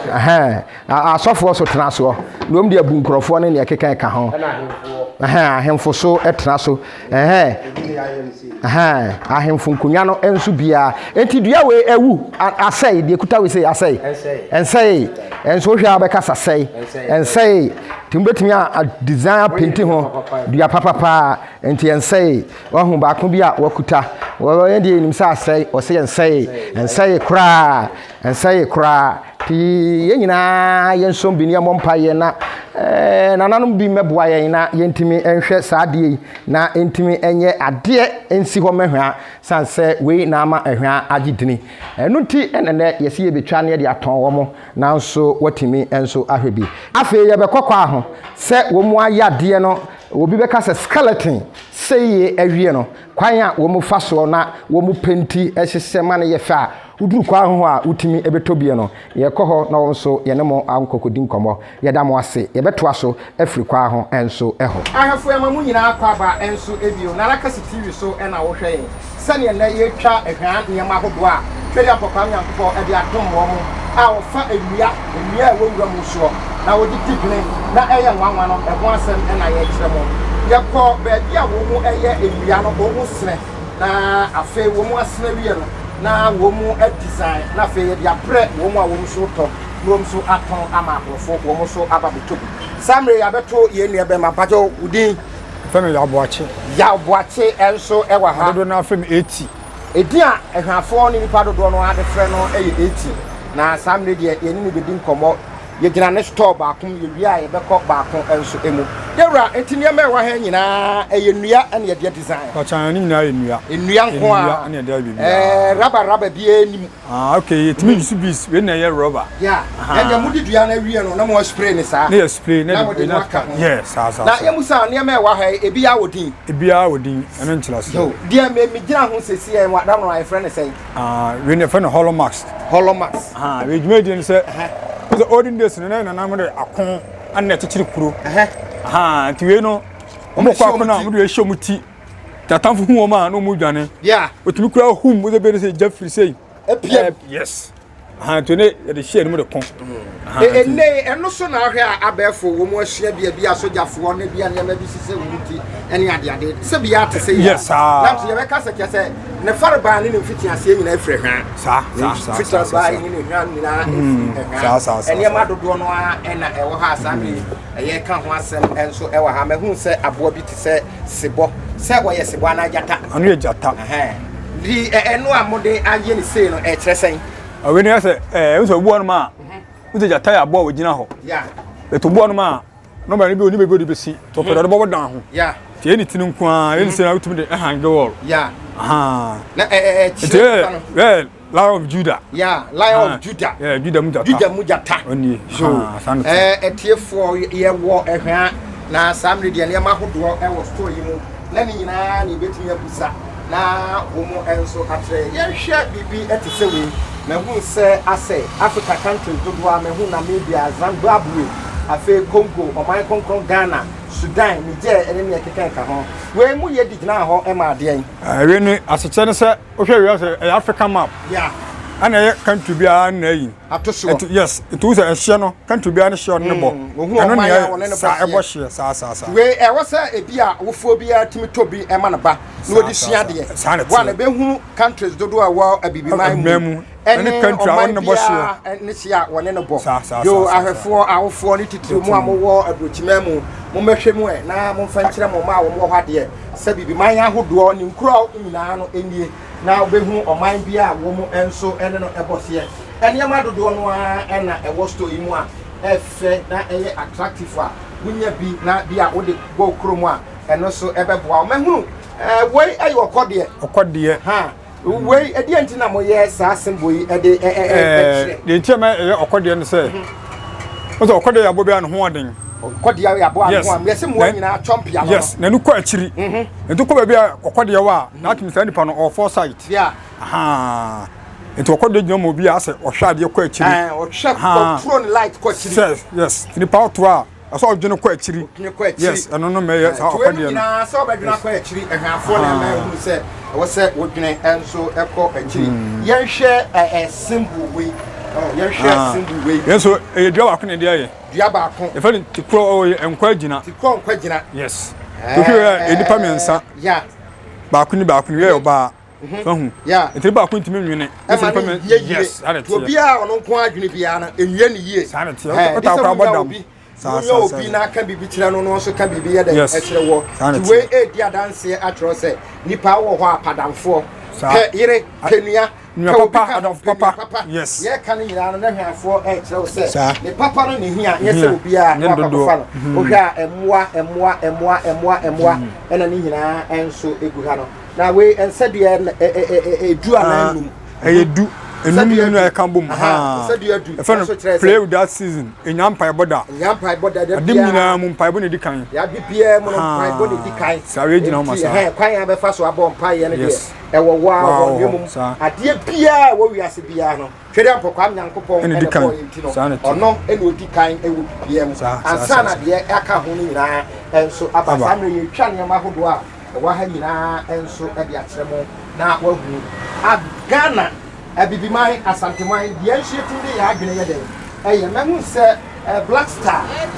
Ɛhɛn, asɔfoɔ so tena soɔ. Na wɔn de abu nkurɔfoɔ ne nea ɛkeka ɛka ho. Ɛhɛn, ahemfo so tena so. Ɛhɛn, ɛhɛn, ahemfo nkonnwa no nso biara. Enti dua wei awu, asɛe, deɛ kuta wei sei asɛe. Ɛnsɛe. Ɛnso wohwɛ a wobɛka sɛ asɛe. Ɛnsɛe. Nti mobɛtumi a design apenti ho dua papapaa. Nti ɛnsɛe. Wahu baako bi a wakuta. Wɔyɛ deɛ yɛnim sɛ asɛe. Ɔsɛ ɛnsɛe. Ɛnsɛe koraa. Ɛnsɛe koraa. Nti yɛn nyinaa yɛnsom bi ne yɛmmɔ mpaeɛ na eh, nananom bi mmɛboa yɛn na yɛntumi nhwɛ saa adeɛ yi na ɛntumi nyɛ adeɛ nsi hɔ mmɛhwaa sane sɛ wei na ama ɛhwaa agye dini. Ɛno nti na nnɛ yɛsi yɛbɛtwa ne yɛde atɔn wɔn nanso wɔatumi nso ahwɛ bi. Afei yɛbɛkɔ kɔ aho sɛ wɔn ayɛ adeɛ no, obi bɛka sɛ skeleton sei awie no, kwan a wɔn fa soɔ na wɔn penti hyehyɛ ma no yɛ fɛ a, woduru kwan ho hɔ a wotumi bɛtɔ bi no, yɛkɔ hɔ na wɔn nso yɛne mo ankɔkɔdi nkɔmmɔ. Yɛda mo ase. Yɛbɛtoa so afiri kwan ho nso hɔ. Ahwɛfo yɛma mo nyinaa akwaaba nso bio. Nana Kasi TV so na wohwɛ yɛn. Sɛdeɛ nnɛ yɛretwa hwaa nneɛma ahodoɔ a Twedeɛ Ampɔkwaa Nyankopɔn de adom wɔn a wɔfa nnua, nnua a ɛwɔ wura mu soɔ na wɔde di dwene na ɛyɛ nwanwa no ɛho asɛm na yɛrekyerɛ mo. Yɛkɔ baabi a wɔyɛ nnua no, wɔsene na afei wɔasene awie no na wɔadesign na afei yɛde abrɛ wɔn a wɔn nso retɔ na wɔn nso atɔn ama aborɔfo wɔn nso aba bɛtɔ bi. Saa mmerɛ yi yɛabɛto yɛn nua bɛrima, mpakyɛw wo din? Yɛfrɛ me Yaw Boakye. Yaw Boakye nso wɔ ha. Dodoɔ no ara frɛ me Eti. Edin a Ɛhwafoɔ ne nnipa dodoɔ no ara de frɛ no yɛ Eti. Na saa mmerɛ deɛ yɛne no bɛdi nkɔmmɔ. Yɛgyina ne store baako mu, yɛwie a yɛbɛkɔ baako nso mu. Yɛwura, nti nneɛma a ɛwɔ ha nyinaa ɛyɛ nnua na yɛde adesign? Mpakyɛ, ne nyinaa yɛ nnua. Nnua nko ara? Nnua na yɛde ayɛ biribiara. Ɛɛ, raba raba biara nni mu? Ah, okay, yɛtumi use bees, wei na ɛyɛ rubber. Yeah, ɛnna mo de dua no awie no na mo spray ne saa. Ne yɛ spray na mo de no aka ho. Yeah, saa saa. Na yɛ mu saa nneɛma ɛwɔ ha yi, ebi awɔ din. Ebi awɔ din, ɛno nkyerɛ so. Yo, deɛ me me gyina ho sɛsi yɛ wa dam no a yɛfrɛ ne sɛn? Ah, wei na yɛfrɛ no holomax. Holomax. Ah, wei dwuma di ne sɛ, sɛ olden days no na nananom de ako ana ɛkyekyere kuro. Aha, nti wei no, wɔn kɔ ako na wɔn de ahyɛ wɔn ti. Nti atamfo hu wɔn a na wɔn dwane. Yeah. Otumi kura hum wosɛ bɛyɛ sɛ gya firi sei. Apia. Yes. Aha nti ne yɛde hyɛ anim de ko. Ɛnne ɛno so na ahwɛ a abɛɛfo wɔn asua bi bi asogyafoɔ ne bi a nneɛma bi sisɛ wɔn ti ɛne adeade sɛ bi ate sɛ yɛ. Yes saa. Na nso yɛbɛka sɛ kyɛ sɛ ne farebaa ne ne mfitiaseɛ nyinaa firi hwaa. Saa saa saa. Mfitiaseɛ ne ne hwaa nyinaa firi hwaa. Saa saa saa. Nneɛma dodoɔ no ara ɛna ɛwɔ ha saa bere ɛyɛ ka ho asɛm nso ɛwɔ ha. Mahu sɛ aboa bi te sɛ sebɔ sɛ wɔyɛ sebɔ anaa gyata. Ɔno yɛ gyata. Di ɛno a mode ayɛ ne sei no ɛkyerɛ sɛn? Ɔwei no yɛ sɛ ɛɛ wosɛ obi wɔ nom a wosɛ gyata yɛ aboa a wɔgyina hɔ. Ɛto obi wɔ nom a nɔɔma no bi oni baabi ɔde bɛsi tɔ pɛ ɔde bɔbɔ dan ho. Nti ɛyɛ ne ti no nko ara ɛyɛ ne sei na wotumi de ɛhange wall. Na ɛɛ kyerɛ nipa no. Ɛɛ Lion of Judah. Yeah, Lion of Judah. Yeah, Judah mu gyata. Judah mu gyata. Ɔnie. So, ɛɛ ɛtiefoɔ yɛwɔ ɛhwɛa na saa mmere deɛ nneɛma ahodoɔ ɛwɔ store yi mu na ne nyinaa na yɛbɛtumi abusa na wɔn nso akyerɛ. Yɛnhwɛ biribi ɛte sɛ wei. Mahu sɛ asɛ Africa countries dodoɔ a mahu Namibia, Zimbabwe, afei Congo, ɔman kronkron Ghana, Sudan, Niger ɛne nea ɛkeka ɛka ho. Wei mu yɛ di gyinaa hɔ ɛma adeɛn? Wei ne asekyerɛ ne sɛ wohwɛ wia sɛ ɛyɛ African map. Yeah. Ɛna ɛyɛ country biara na ayi. Ato soɔ. Nti yes, nti wo sɛ ɛhyeɛ no country biara ne hyeɛ ɔno ne bɔ. Ohun ɔman a wɔne no bɔ saa ɛbɔ hyeɛ saa saa saa. Wei ɛwɔ sɛ ebi a wofoɔ biara tumi tɔ bi ɛma no ba na wɔde sua adeɛ. Saa na Wɔn a ɛbɛhunu countries dodoɔ a ɛwɔ abibiman mu ɛne country a wɔne no bɔ hyeɛ. Ne hyeɛ a wɔne no bɔ. Yo ahwɛfoɔ awofoɔ ne titiri mu a mowɔ aburokyiman mu mommɛhwɛ mu ɛ na momfa nkyerɛ mo mma a wɔwɔ hɔ adeɛ sɛ bibiman ahodoɔ ne nkuro nyinaa no nie. na wobɛhunu ɔman bi a wɔn nso ne no bɔ seɛ. Nneɛma dodoɔ no ara na ɛwɔ store yi mu a ɛfɛ na ɛyɛ attractive a wonya bi na bi a wode bɔ wo kurom a ɛno nso ɛbɛboa wo. Mahunu wei ɛyɛ ɔkɔdeɛ. Ɔkɔdeɛ. Ha wei ɛdeɛ nti na moyɛ saa symbol yi ɛde ɛkyerɛ? Deɛ nti a ma ɛyɛ ɔkɔdeɛ no sɛ, wo sɛ ɔkɔdeɛ yɛ aboa bi a ne ho ɔden. Ɔkɔdeɛ yɛ aboa a ne ho ɔden. Yɛsɛ mmoa nyinaa twɔmpea no. Yes, n'ani kɔ akyiri. Nti kɔ baabi a ɔkɔdeɛ wɔ a, na atumi saa nipa no ɔwɔ foresight. Yeah. Ahaa. Nti ɔkɔdeɛ gyina ma obi a asɛ ɔhwɛ adeɛ kɔ akyiri. Ɔhwɛ ɔturo ne light kɔ akyiri. Sɛ yes, nipa ɔtoro a ɛsɛ ɔdwene kɔ akyiri. Ɔdwene kɔ akyiri. Yes, ɛno no mɛyɛ saa ɔkɔdeɛ no. nyinaa sɛ ɔbɛdwene akɔ akyiri ɛhwɛafoɔ na ɛma ɛhunu sɛ ɛwɔ sɛ wodwene nso ɛkɔ akyiri. Hmm. Yɛnhwɛ ɛɛ symbol wei. Yɛnhwɛ symbol wei. Yɛn nso ɛyɛ dua baako na ɛde ayɛ. Dua baako. Yɛfɛ no tikorɔ ɔyɛ nkwa gyina. Tikorɔ nkwa gyina. Yes. Tohwɛ yɛ nipa mmiɛnsa. Yeah. Baako ni baako ni yɛ ɔbaa. Fahu. Yeah. Nti baako ntumi nwene. Ɛma ne yie yie. Yes. Saa na ɛteɛ. Obiara ɔno nko adwene biara no enwie ne yie. Saa na ɛteɛ. Wota akora bɔ dam. Saa saa saa. Obi na aka biribi kyerɛ no no nso ka biribi yɛ dɛ ɛkyerɛ wɔ. Ti wei edi adanseɛ akyerɛ sɛ nipa wɔ hɔ apadamfoɔ. Pɛ yere pɛ nua. Nua papa adamfo papa. Yes. Yɛka no nyinaa no na hwɛafoɔ ɛkyerɛ wo sɛ ne papa no ne hia nyɛ sɛ obiara na wakɔfa no. Wohwɛ a mmoa mmoa mmoa mmoa mmoa ɛna ne nyinaa nso egu ha no. Na wei nsa dua edu anaa enum. Ɛyɛ du. Enum mmienu a ɛka bom. Nsa dua du. Ɛfɛ no play without season. Enya mpaebɔ da. Enya mpaebɔ da. Adim nyinaa mu mpaebɔ na edi kan. Yade biara mu no mpaebɔ na edi kan. Saa wei gyina hɔ ma saa. Ɛhɛn kwan a bɛfa so abɔ mpaeɛ no deɛ ɛwɔ wɔ a wɔ ne mu. Adeɛ biara ɛwɔ wiase biara no. Twɛdeɛ mpɔkwam Nyankopɔn ɛna ɛna bɔɔ yɛn nti no, ɔno ɛna ɔdi kan ɛwɔ biribiara mu. Ansa na deɛ aka ho no nyinaa nso aba. Saa mmerɛ yɛretwa nneɛma ahodoɔ a ɛwɔ ha nyinaa nso de akyerɛ mo na woahunu. A Ghana, Abibiman, Asanteman, deɛ nso yɛtumi de yɛn adwene yɛ dɛn ɛyɛ. Mahu sɛ Black Star yɛn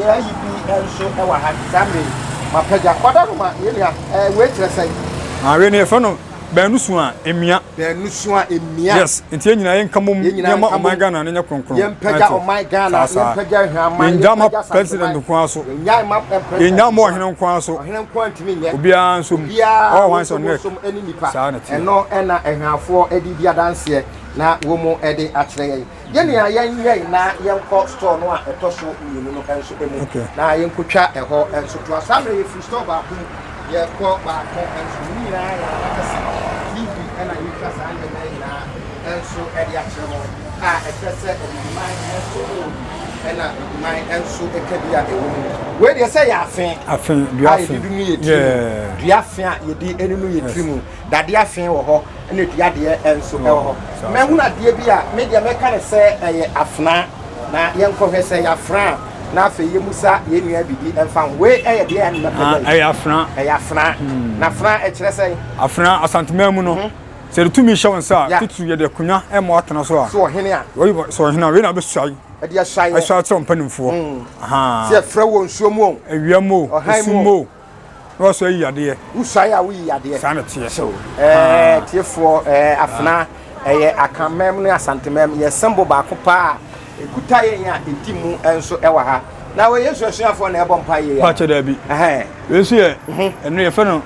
ayi bi nso ɛwɔ ha saa mmerɛ yi. Mapagya. Kwada no ma yɛn nua, wei kyerɛ sɛn? Ah, wei no yɛfrɛ no Baanu su a, emia. Baanu su a, emia. Yes, nti yɛn nyinaa yɛnka mom yɛmma ɔman Ghana no nyɛ kronkron. Yɛmpagya ɔman Ghana, yɛmpagya Ahwɛaman, Yɛngya ma yɛmpagya Asanteman. president nko ara so. Yɛnnyae ma president Yɛnnya ma nko ara. ɔhene nko ara so. Ɔhene nko ara ntumi nyɛ. Obiara nso mu. Obiara All hands nso on deck. bosom ne nipa. Saa na ɛteɛ. Ɛno na Ahwɛafoɔ de di adanseɛ na wɔn de akyerɛ yɛn. Yɛn nua yɛnyɛn na yɛnkɔ store no a ɛtɔ so mmienu no nso mu Okay. na yɛnkɔtwa ɛhɔ nso toa. Saa mmerɛ yɛfiri store baako mu yɛkɔ baako nso mu. Ne nyinaa yɛ Nana Kɛse TV na yɛtwa saa nneɛma yi nyinaa nso de akyerɛ mo a ɛkyerɛ sɛ Abibiman nso wɔ bi ɛna Abibiman nso ka bi a ɛwɔ mu. Wei deɛ sɛ yɛ afe Afe, dua a afe. yɛde dunu yɛ tiri mu. Yeah. Dua afe a yɛde nunu yɛ tiri mu. Dadeɛ afe wɔ hɔ ɛna dua deɛ nso wɔ hɔ. Mahunu adeɛ bi a me deɛ mɛka no sɛ ɛyɛ afena na yɛnkɔhwɛ sɛ ɛyɛ afena a na afei yɛmusa yɛn nua biribi mfa ho. Wei ɛyɛ deɛ a mɛpɛ dɛn? Ɛyɛ afena. Ɛyɛ afena. Hmm. Na afena ɛkyerɛ sɛn? Afena Asanteman mu no mhm. sɛ yɛde tumi hyɛ wo nsa a titiri yɛde akonnwa ɛma watena so a. So ɔhene a. Sɛ ɔhene a wei na abɛsuae. Ɛde asuaeɛ. Asuae kyerɛ mpanimfoɔ. Hmm. Sɛ yɛfrɛ wɔ nsuo mu o. Awia mu o. Osu mu o. Na wasɔ ayi yadeɛ. Wosuae a woyi yadeɛ. Saa na ɛteɛ. So ɛɛ tiefoɔ ɛɛ afena ɛyɛ Akanmam ne Asantemam yɛ symbol baako paa a ɛkuta yɛn a ɛdi mu nso ɛwɔ ha. Na wei Yesu asuafoɔ na ɛbɔ mpaeɛ yi a. Pakyɛ daabi. Ɛhɛn. Wei nso yɛ ɛno yɛfrɛ no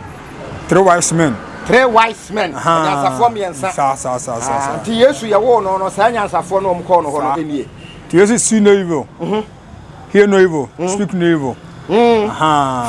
three wise men. Three wise men. Anyansafoɔ mmiɛnsa. Saa saa saa saa saa. Nti Yesu yɛwoo no no saa anyansafoɔ no wɔn kɔɔ no hɔ no nie. Nti Yesu see no evil. Hear no evil, mm. speak no evil. Mm.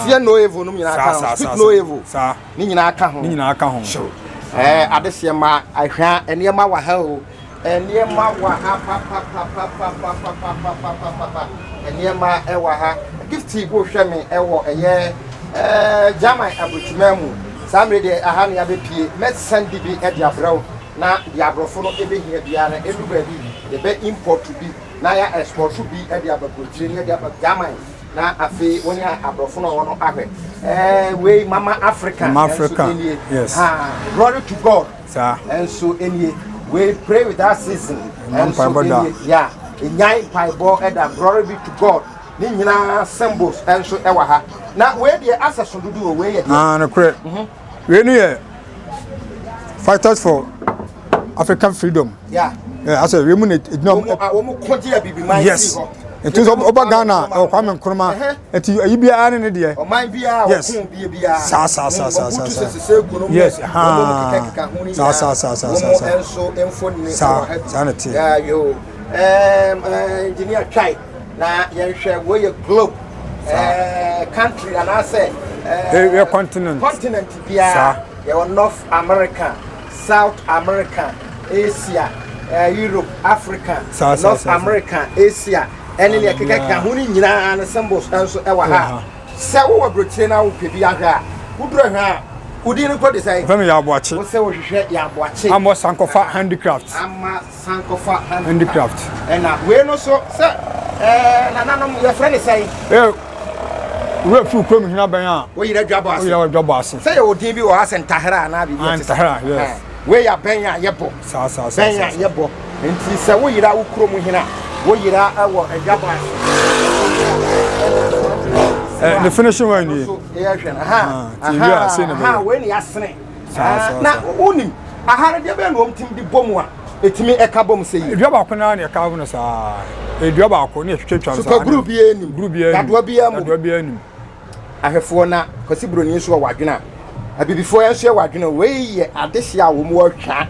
Fear no evil no nyinaa ka ho. Speak no evil. Saa. Ne nyinaa ka ho. Ne nyinaa ka ho. So, eh, adeseɛ ma ahwɛ nneɛma wɔ ha o. Nneɛma wɔ ha papapapapapapapapapa. Nneɛma ɛwɔ ha. Gifty wo hwɛ me ɛwɔ ɛyɛ ɛɛ German aburokyima mu. Saa mmere deɛ aha ne abɛpie. Mɛsan di bi ɛde abrɛ wo na deɛ aborɔfo no ɛbɛhia biara no ɛdu baabi yɛbɛ import bi. na yɛ export bi de aba burokyire ne yɛde aba German na afei wɔn ne aborɔfo no a wɔn ahwɛ ɛɛ wei mama Africa mama nso Africa nie yes ha glory to God saa nso nie wei pray without season nso mpaebɔ da. nie ya enyan mpaebɔ ɛda glory be to God ne nyinaa symbols nso ɛwɔ ha na wei deɛ asɛ so dodo o wei yɛ deɛ ah nokorɛ wei no yɛ fighters for African freedom. Yeah. Yeah, asɛ wei mu na egyina wɔn a wɔn ko gye abibiman Yes. si hɔ. Nti sɛ ɔba Ghana ɛwɔ Kwame Nkrumah. Nti ayi biara ne ne deɛ. Ɔman biara yes. ɔko bie biara. Saa saa saa saa saa saa. Yes haa. Saa saa saa saa saa saa. Nso mfoni saa saa na teɛ. Yo ɛɛm engineer twae na yɛnhwɛ wei yɛ globe. Ɛɛ country anaasɛ. Ɛɛ yɛ continent. Continent biara. Yɛwɔ North America, South America, Asia, ɛɛ Europe, Africa, North America, Asia. ɛne nea ɛkekakeka ho no nyinaa no symbols nso ɛwɔ ha. Sɛ wowɔ aburokyire na wopɛ bi ahwɛ a, woduru ahwɛ a, wo din no mpo de sɛn? Wɔfrɛ me Yaboakye. Wo sɛ wohwehwɛ Yaboakye. Ama Sankɔfa Handicraft. Ama Sankɔfa Handicraft. Ɛna wei no so sɛ ɛɛ nananom yɛfrɛ ne sɛn? Ee, wura firi kurom hene abɛn a. Woyera dwabɔ ase. Woyera dwabɔ ase. Sɛ yɛwɔ din bi wɔ ha sɛ ntahera anaa biribi a ɛte sɛ. Ntahera, yes. Wei yɛ abɛn a yɛbɔ. Saa saa saa. Bɛn a yɛbɔ. Nti sɛ woyera wo kurom hene a, woyera wɔ adwabɔ ase. Eh, ne finishing one nie. Yɛhwɛ no. Aha. Ti wi a sei na bɛyɛ. Wei ne yɛasene. Saa saa. Na wonim aha no deɛ bɛn na wɔn tim de bɔ mu a ɛtumi ɛka bɔ mu sɛ yi. Dua baako naa na ɛka no saa. Dua baako ne yɛtwitwa no saa. Super glue biara nim. Glue biara nim. Dadoa biara mu. Dadoa biara nim. Ahwɛfoɔ na Kwasi Broni nso wɔ wadwene a Abibifoɔ yɛn nso yɛ wadwene wei yɛ adehyeɛ a wɔn wɔ hwa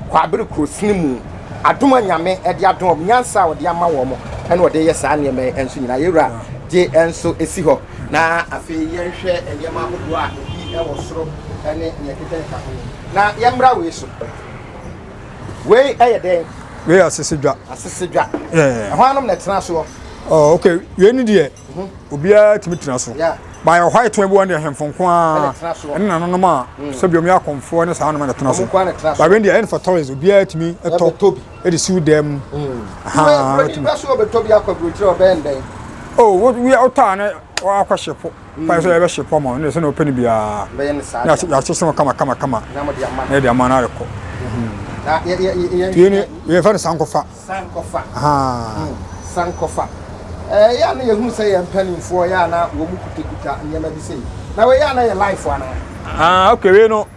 Kwabere kuro sini mu adom a Nyame de adom wɔn nyansa a ɔde ama wɔn ɛna ɔde yɛ saa nneɛma yi nso nyinaa yɛwura gye nso si hɔ na afei yɛnhwɛ nneɛma ahodoɔ a ebi wɔ soro ɛne nea ɛkeka ɛka ho na yɛmmra wei so wei ɛyɛ dɛn? Wei yɛ asesedwa. Asesedwa. Ɛhɔ anom na ɛtena soɔ. Oh, okay. Wei ni deɛ obiara tumi tena so. Bayɛ white one bi wɔn deɛ hemfo nko ara ɛne nananom a mm. sɛbi wɔn yɛ akɔmfoɔ ne saa nom na tena so. Bayɛ deɛ ɛne for tourist obiara tumi tɔ ɛde siw dan mu. Oh, wo wotɔ a ne wakɔ hyepo. Kwan sɛ yɛbɛ hyepo ma ne sɛ na ɔpɛ no biara. Na yɛakyekye no kama kama kama. Na yɛde ama no akɔ. Yɛn yɛfɛ no sankɔfa. Sankɔfa. Hmm, sankɔfa. Ɛyɛ a na yɛhunu sɛ yɛn mpanimfoɔ yɛ a na wɔn mu kutakuta nneɛma bi sei. Na wei yɛ a na yɛ life anaa? Ah, okay, wei no,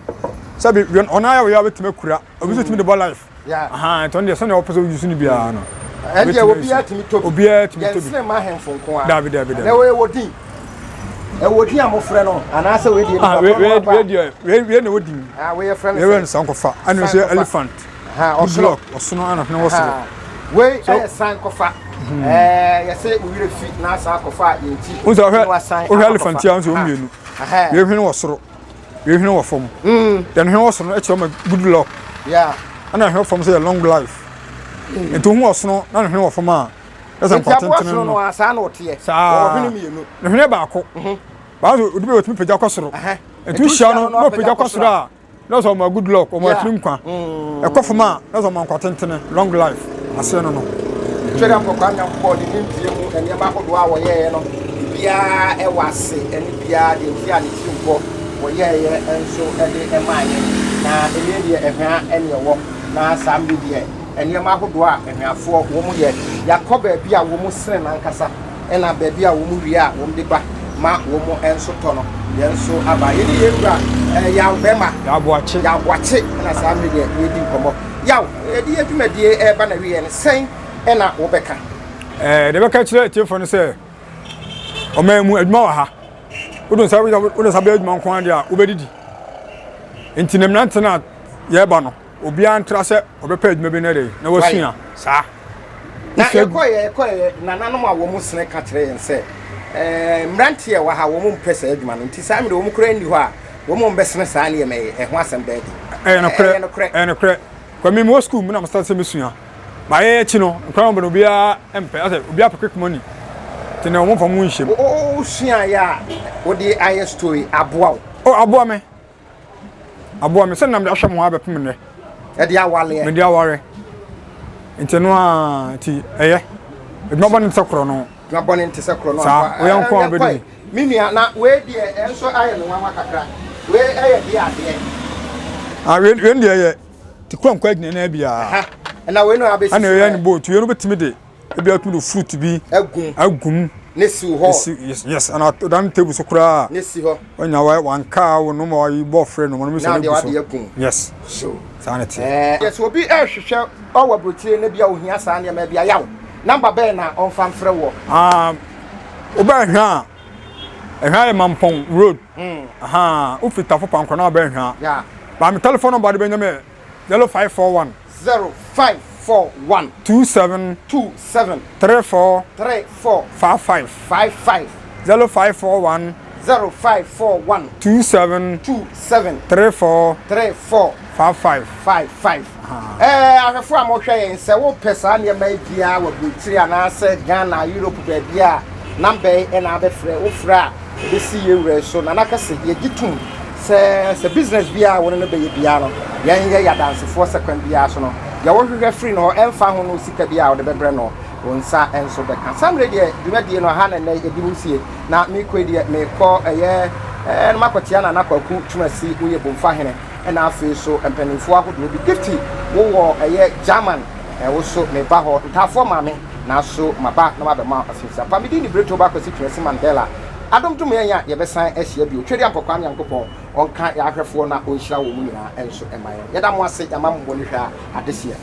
sɛbi ɔno ayɛ wei a wobɛtumi akura, obi nso tumi de bɔ life. Yeah. Aha, nti ɔno deɛ sɛnea wɔpɛ sɛ woyi so no biara no. Ɛndeɛ obiara tumi tɔ bi. Obiara tumi tɔ bi. Yɛn sene ma ahemfo nko ara. Dabi, dabi, dabi. Na wei wɔ din. Ɛwɔ din a mofrɛ no anaasɛ wei deɛ nipa korɔ no aba. Wei deɛ wei na ɛwɔ din. Ah, wei yɛfrɛ no sɛ. Wei yɛ no sankɔfa. Ɛna nso yɛ elephant. Ɔsono. Good luck. Ɔsono ana hwene wɔ soro. Wei ɛyɛ san kɔfa. Mhm. Ɛɛ yɛsɛ wo werɛ fi na asan akɔfa a yɛn ti. N sɛ ɔhwɛ ɔhwɛ elephant yi a nso wɔn mmienu. Wei hwene wɔ soro. Wei hwene wɔ fam. Mm. Deɛ hwene wɔ soro no ɛkyerɛ ma good luck. Yeah. Ɛna hwene wɔ fam nso yɛ long life. Mm. Nti ohun ɔsono na ne hwene wɔ fam a. Ɛsɛ Nti aboa nkwa tenten sono no. no a saa na ɔteɛ. Saa. Wɔwɔ hwene mmienu. Ne hwene baako. Mhm. Baako nso odi bi otumi pagya kɔ soro. Nti wohyia no na ɔpagya kɔ soro a. Na sɛ ɔma good luck, ɔma atiri nkwa. Ɛkɔ fam a, na sɛ ɔma nkwa tentene, long life, aseɛ no no. Twɛdeɛ Mpɔkwaa Nyankopɔn de nimdeɛ mu nneɛma ahodoɔ a wɔyɛeɛ no biara wɔ ase ne biara deɛ nti a ne tirimpɔ wɔyɛeɛ nso de maa yɛn. Na ɛnei deɛ ɛhwa ne ɛwɔ, na saa mmerɛ deɛ nneɛma ahodoɔ a ɛhwafoɔ wɔn yɛ, yɛakɔ baabi a wɔn sene no ankasa. Ɛna baabi a wɔn wie a wɔn de ba ma wɔn nso tɔ no, yɛn nso aba. Yɛne yɛn wura eh, Yaw Bɛma. Yaw Boakye. Yaw Boakye ɛna saa mmere deɛ yɛredi nkɔmmɔ. Yaw, yɛde yɛn dwumadie ɛreba na wieɛ no, sɛn ɛna wobɛka? Eh, deɛ bɛka kyerɛ atiefoɔ no sɛ, ɔman mu adwuma wɔ ha. Wode nsa wode nsa bɛyɛ adwuma nko ara deɛ a, wobɛdidi. Nti ne mmerante no a yɛreba no, obiara ntra sɛ ɔbɛpɛ adwuma bi na dɛ na wasua saa. Na yɛkɔeɛ yɛkɔeɛ nananom a wɔn sene ka kyerɛ yɛn sɛ ɛɛ mmeranteɛ wɔ ha wɔn mpɛ saa adwuma no nti saa mmerɛ wɔn koraa nni hɔ a wɔn a wɔbɛsene saa nneɛma yi ɛho asɛm bɛyɛ den. Ɛyɛ nokorɛ ɛyɛ nokorɛ kwa mi wɔ sukuu mu na mo start sɛ mesua mayɛ akyi no nkora wɔn bɛ no obiara mpɛ asɛ obiara pɛ quick money nti na wɔn mfa mu nhyɛ mu. O suaeɛ a wode ayɛ story aboa wo? O aboa me. Aboa me sɛ nam de ahwɛ mo abɛpem nnɛ. Ɛde awaleɛ. Mede aware. Nti no a nti ɛyɛ. Adwuma bɔne nte sɛ korɔ no. Adwuma bɔne nte sɛ korɔ no. Saa woyɛ nko a wobɛdi. Me nua na wei deɛ ɛnso ayɛ me nwanwa kakra. Wei ɛyɛ deɛ adeɛ. Ah wei wei deɛ yɛ te kura nkwa gyina na biara. Ɛna wei no abɛsi. Ɛna ɛyɛ ne boat wei no bɛtumi de. Ebi atumi de fruit bi agum agum ne si hɔ. Esi yes yes ana dan table so koraa. Ne si hɔ. Onya wa wanka wo no ma yi bɔ frɛ no no sɛ ne gu so. Yes. So. Saa ne te. Eh, yes obi ɛhwehwɛ ɔwɔ aburokyire na bi a ohia saa nneɛma bi ayaw. Number bɛn na ɔmfa mfrɛ woɔ? Ah, wobɛ Ɛhwa a, Ɛhwa yɛ Mampɔn road. Ahaa, wofiri Tafo Pankɔ na wobɛ Ɛhwa. Yeah. Ba me telephone number de bɛnya me yɛ 0541. 0541. 27. 27. 34. 34. 55. 55. 0541. 0541. 27. 27. 34. 34. 55. 55. Ɛɛ, ahwɛfoɔ a mohwɛ yɛn, sɛ wopɛ saa nneɛma yi biara wɔ aburokyire anaasɛ Ghana, Europe baabi a, namba yi na abɛfrɛ. Wofrɛ a, ɛbɛsi yɛn wura yi so. Nana Kɛse, yɛgye tom sɛ sɛ business biara a wo ne no bɛyɛ biara no, yɛn yɛyɛ adansefoɔ sɛ kwan biara so no, deɛ wohwehwɛ firi ne hɔ, ɛmfa ho no sika biara a wode bɛbrɛ no, wo nsa nso bɛka. Saa mmerɛ yi deɛ, dwumadie no, ha na nnɛ yɛde mu sie. Na mekɔ yi deɛ, mekɔ ɛyɛ ɛɛ na makɔkyea Nana Kwaku Twumasi, woyɛ Bomfa hene. Ɛna afei so mpaninfoɔ ahodoɔ bi Gifty wo wɔ ɛyɛ German wo so me ba hɔ Ntaafoɔ maame naso maba na mabɛma wo afinsa pa Me din de Brito ba Kwasi Twumasi Mandela Adom dom yɛn a yɛbɛsan ahyia bio Twedeampɔ Kwame Nyankopɔn ɔnka yɛn ahwɛfoɔ na ɔnhyira wɔn mu nyinaa nso mma yɛn Yɛda mo ase yɛama mo bɔne hwɛ a adehyeɛ.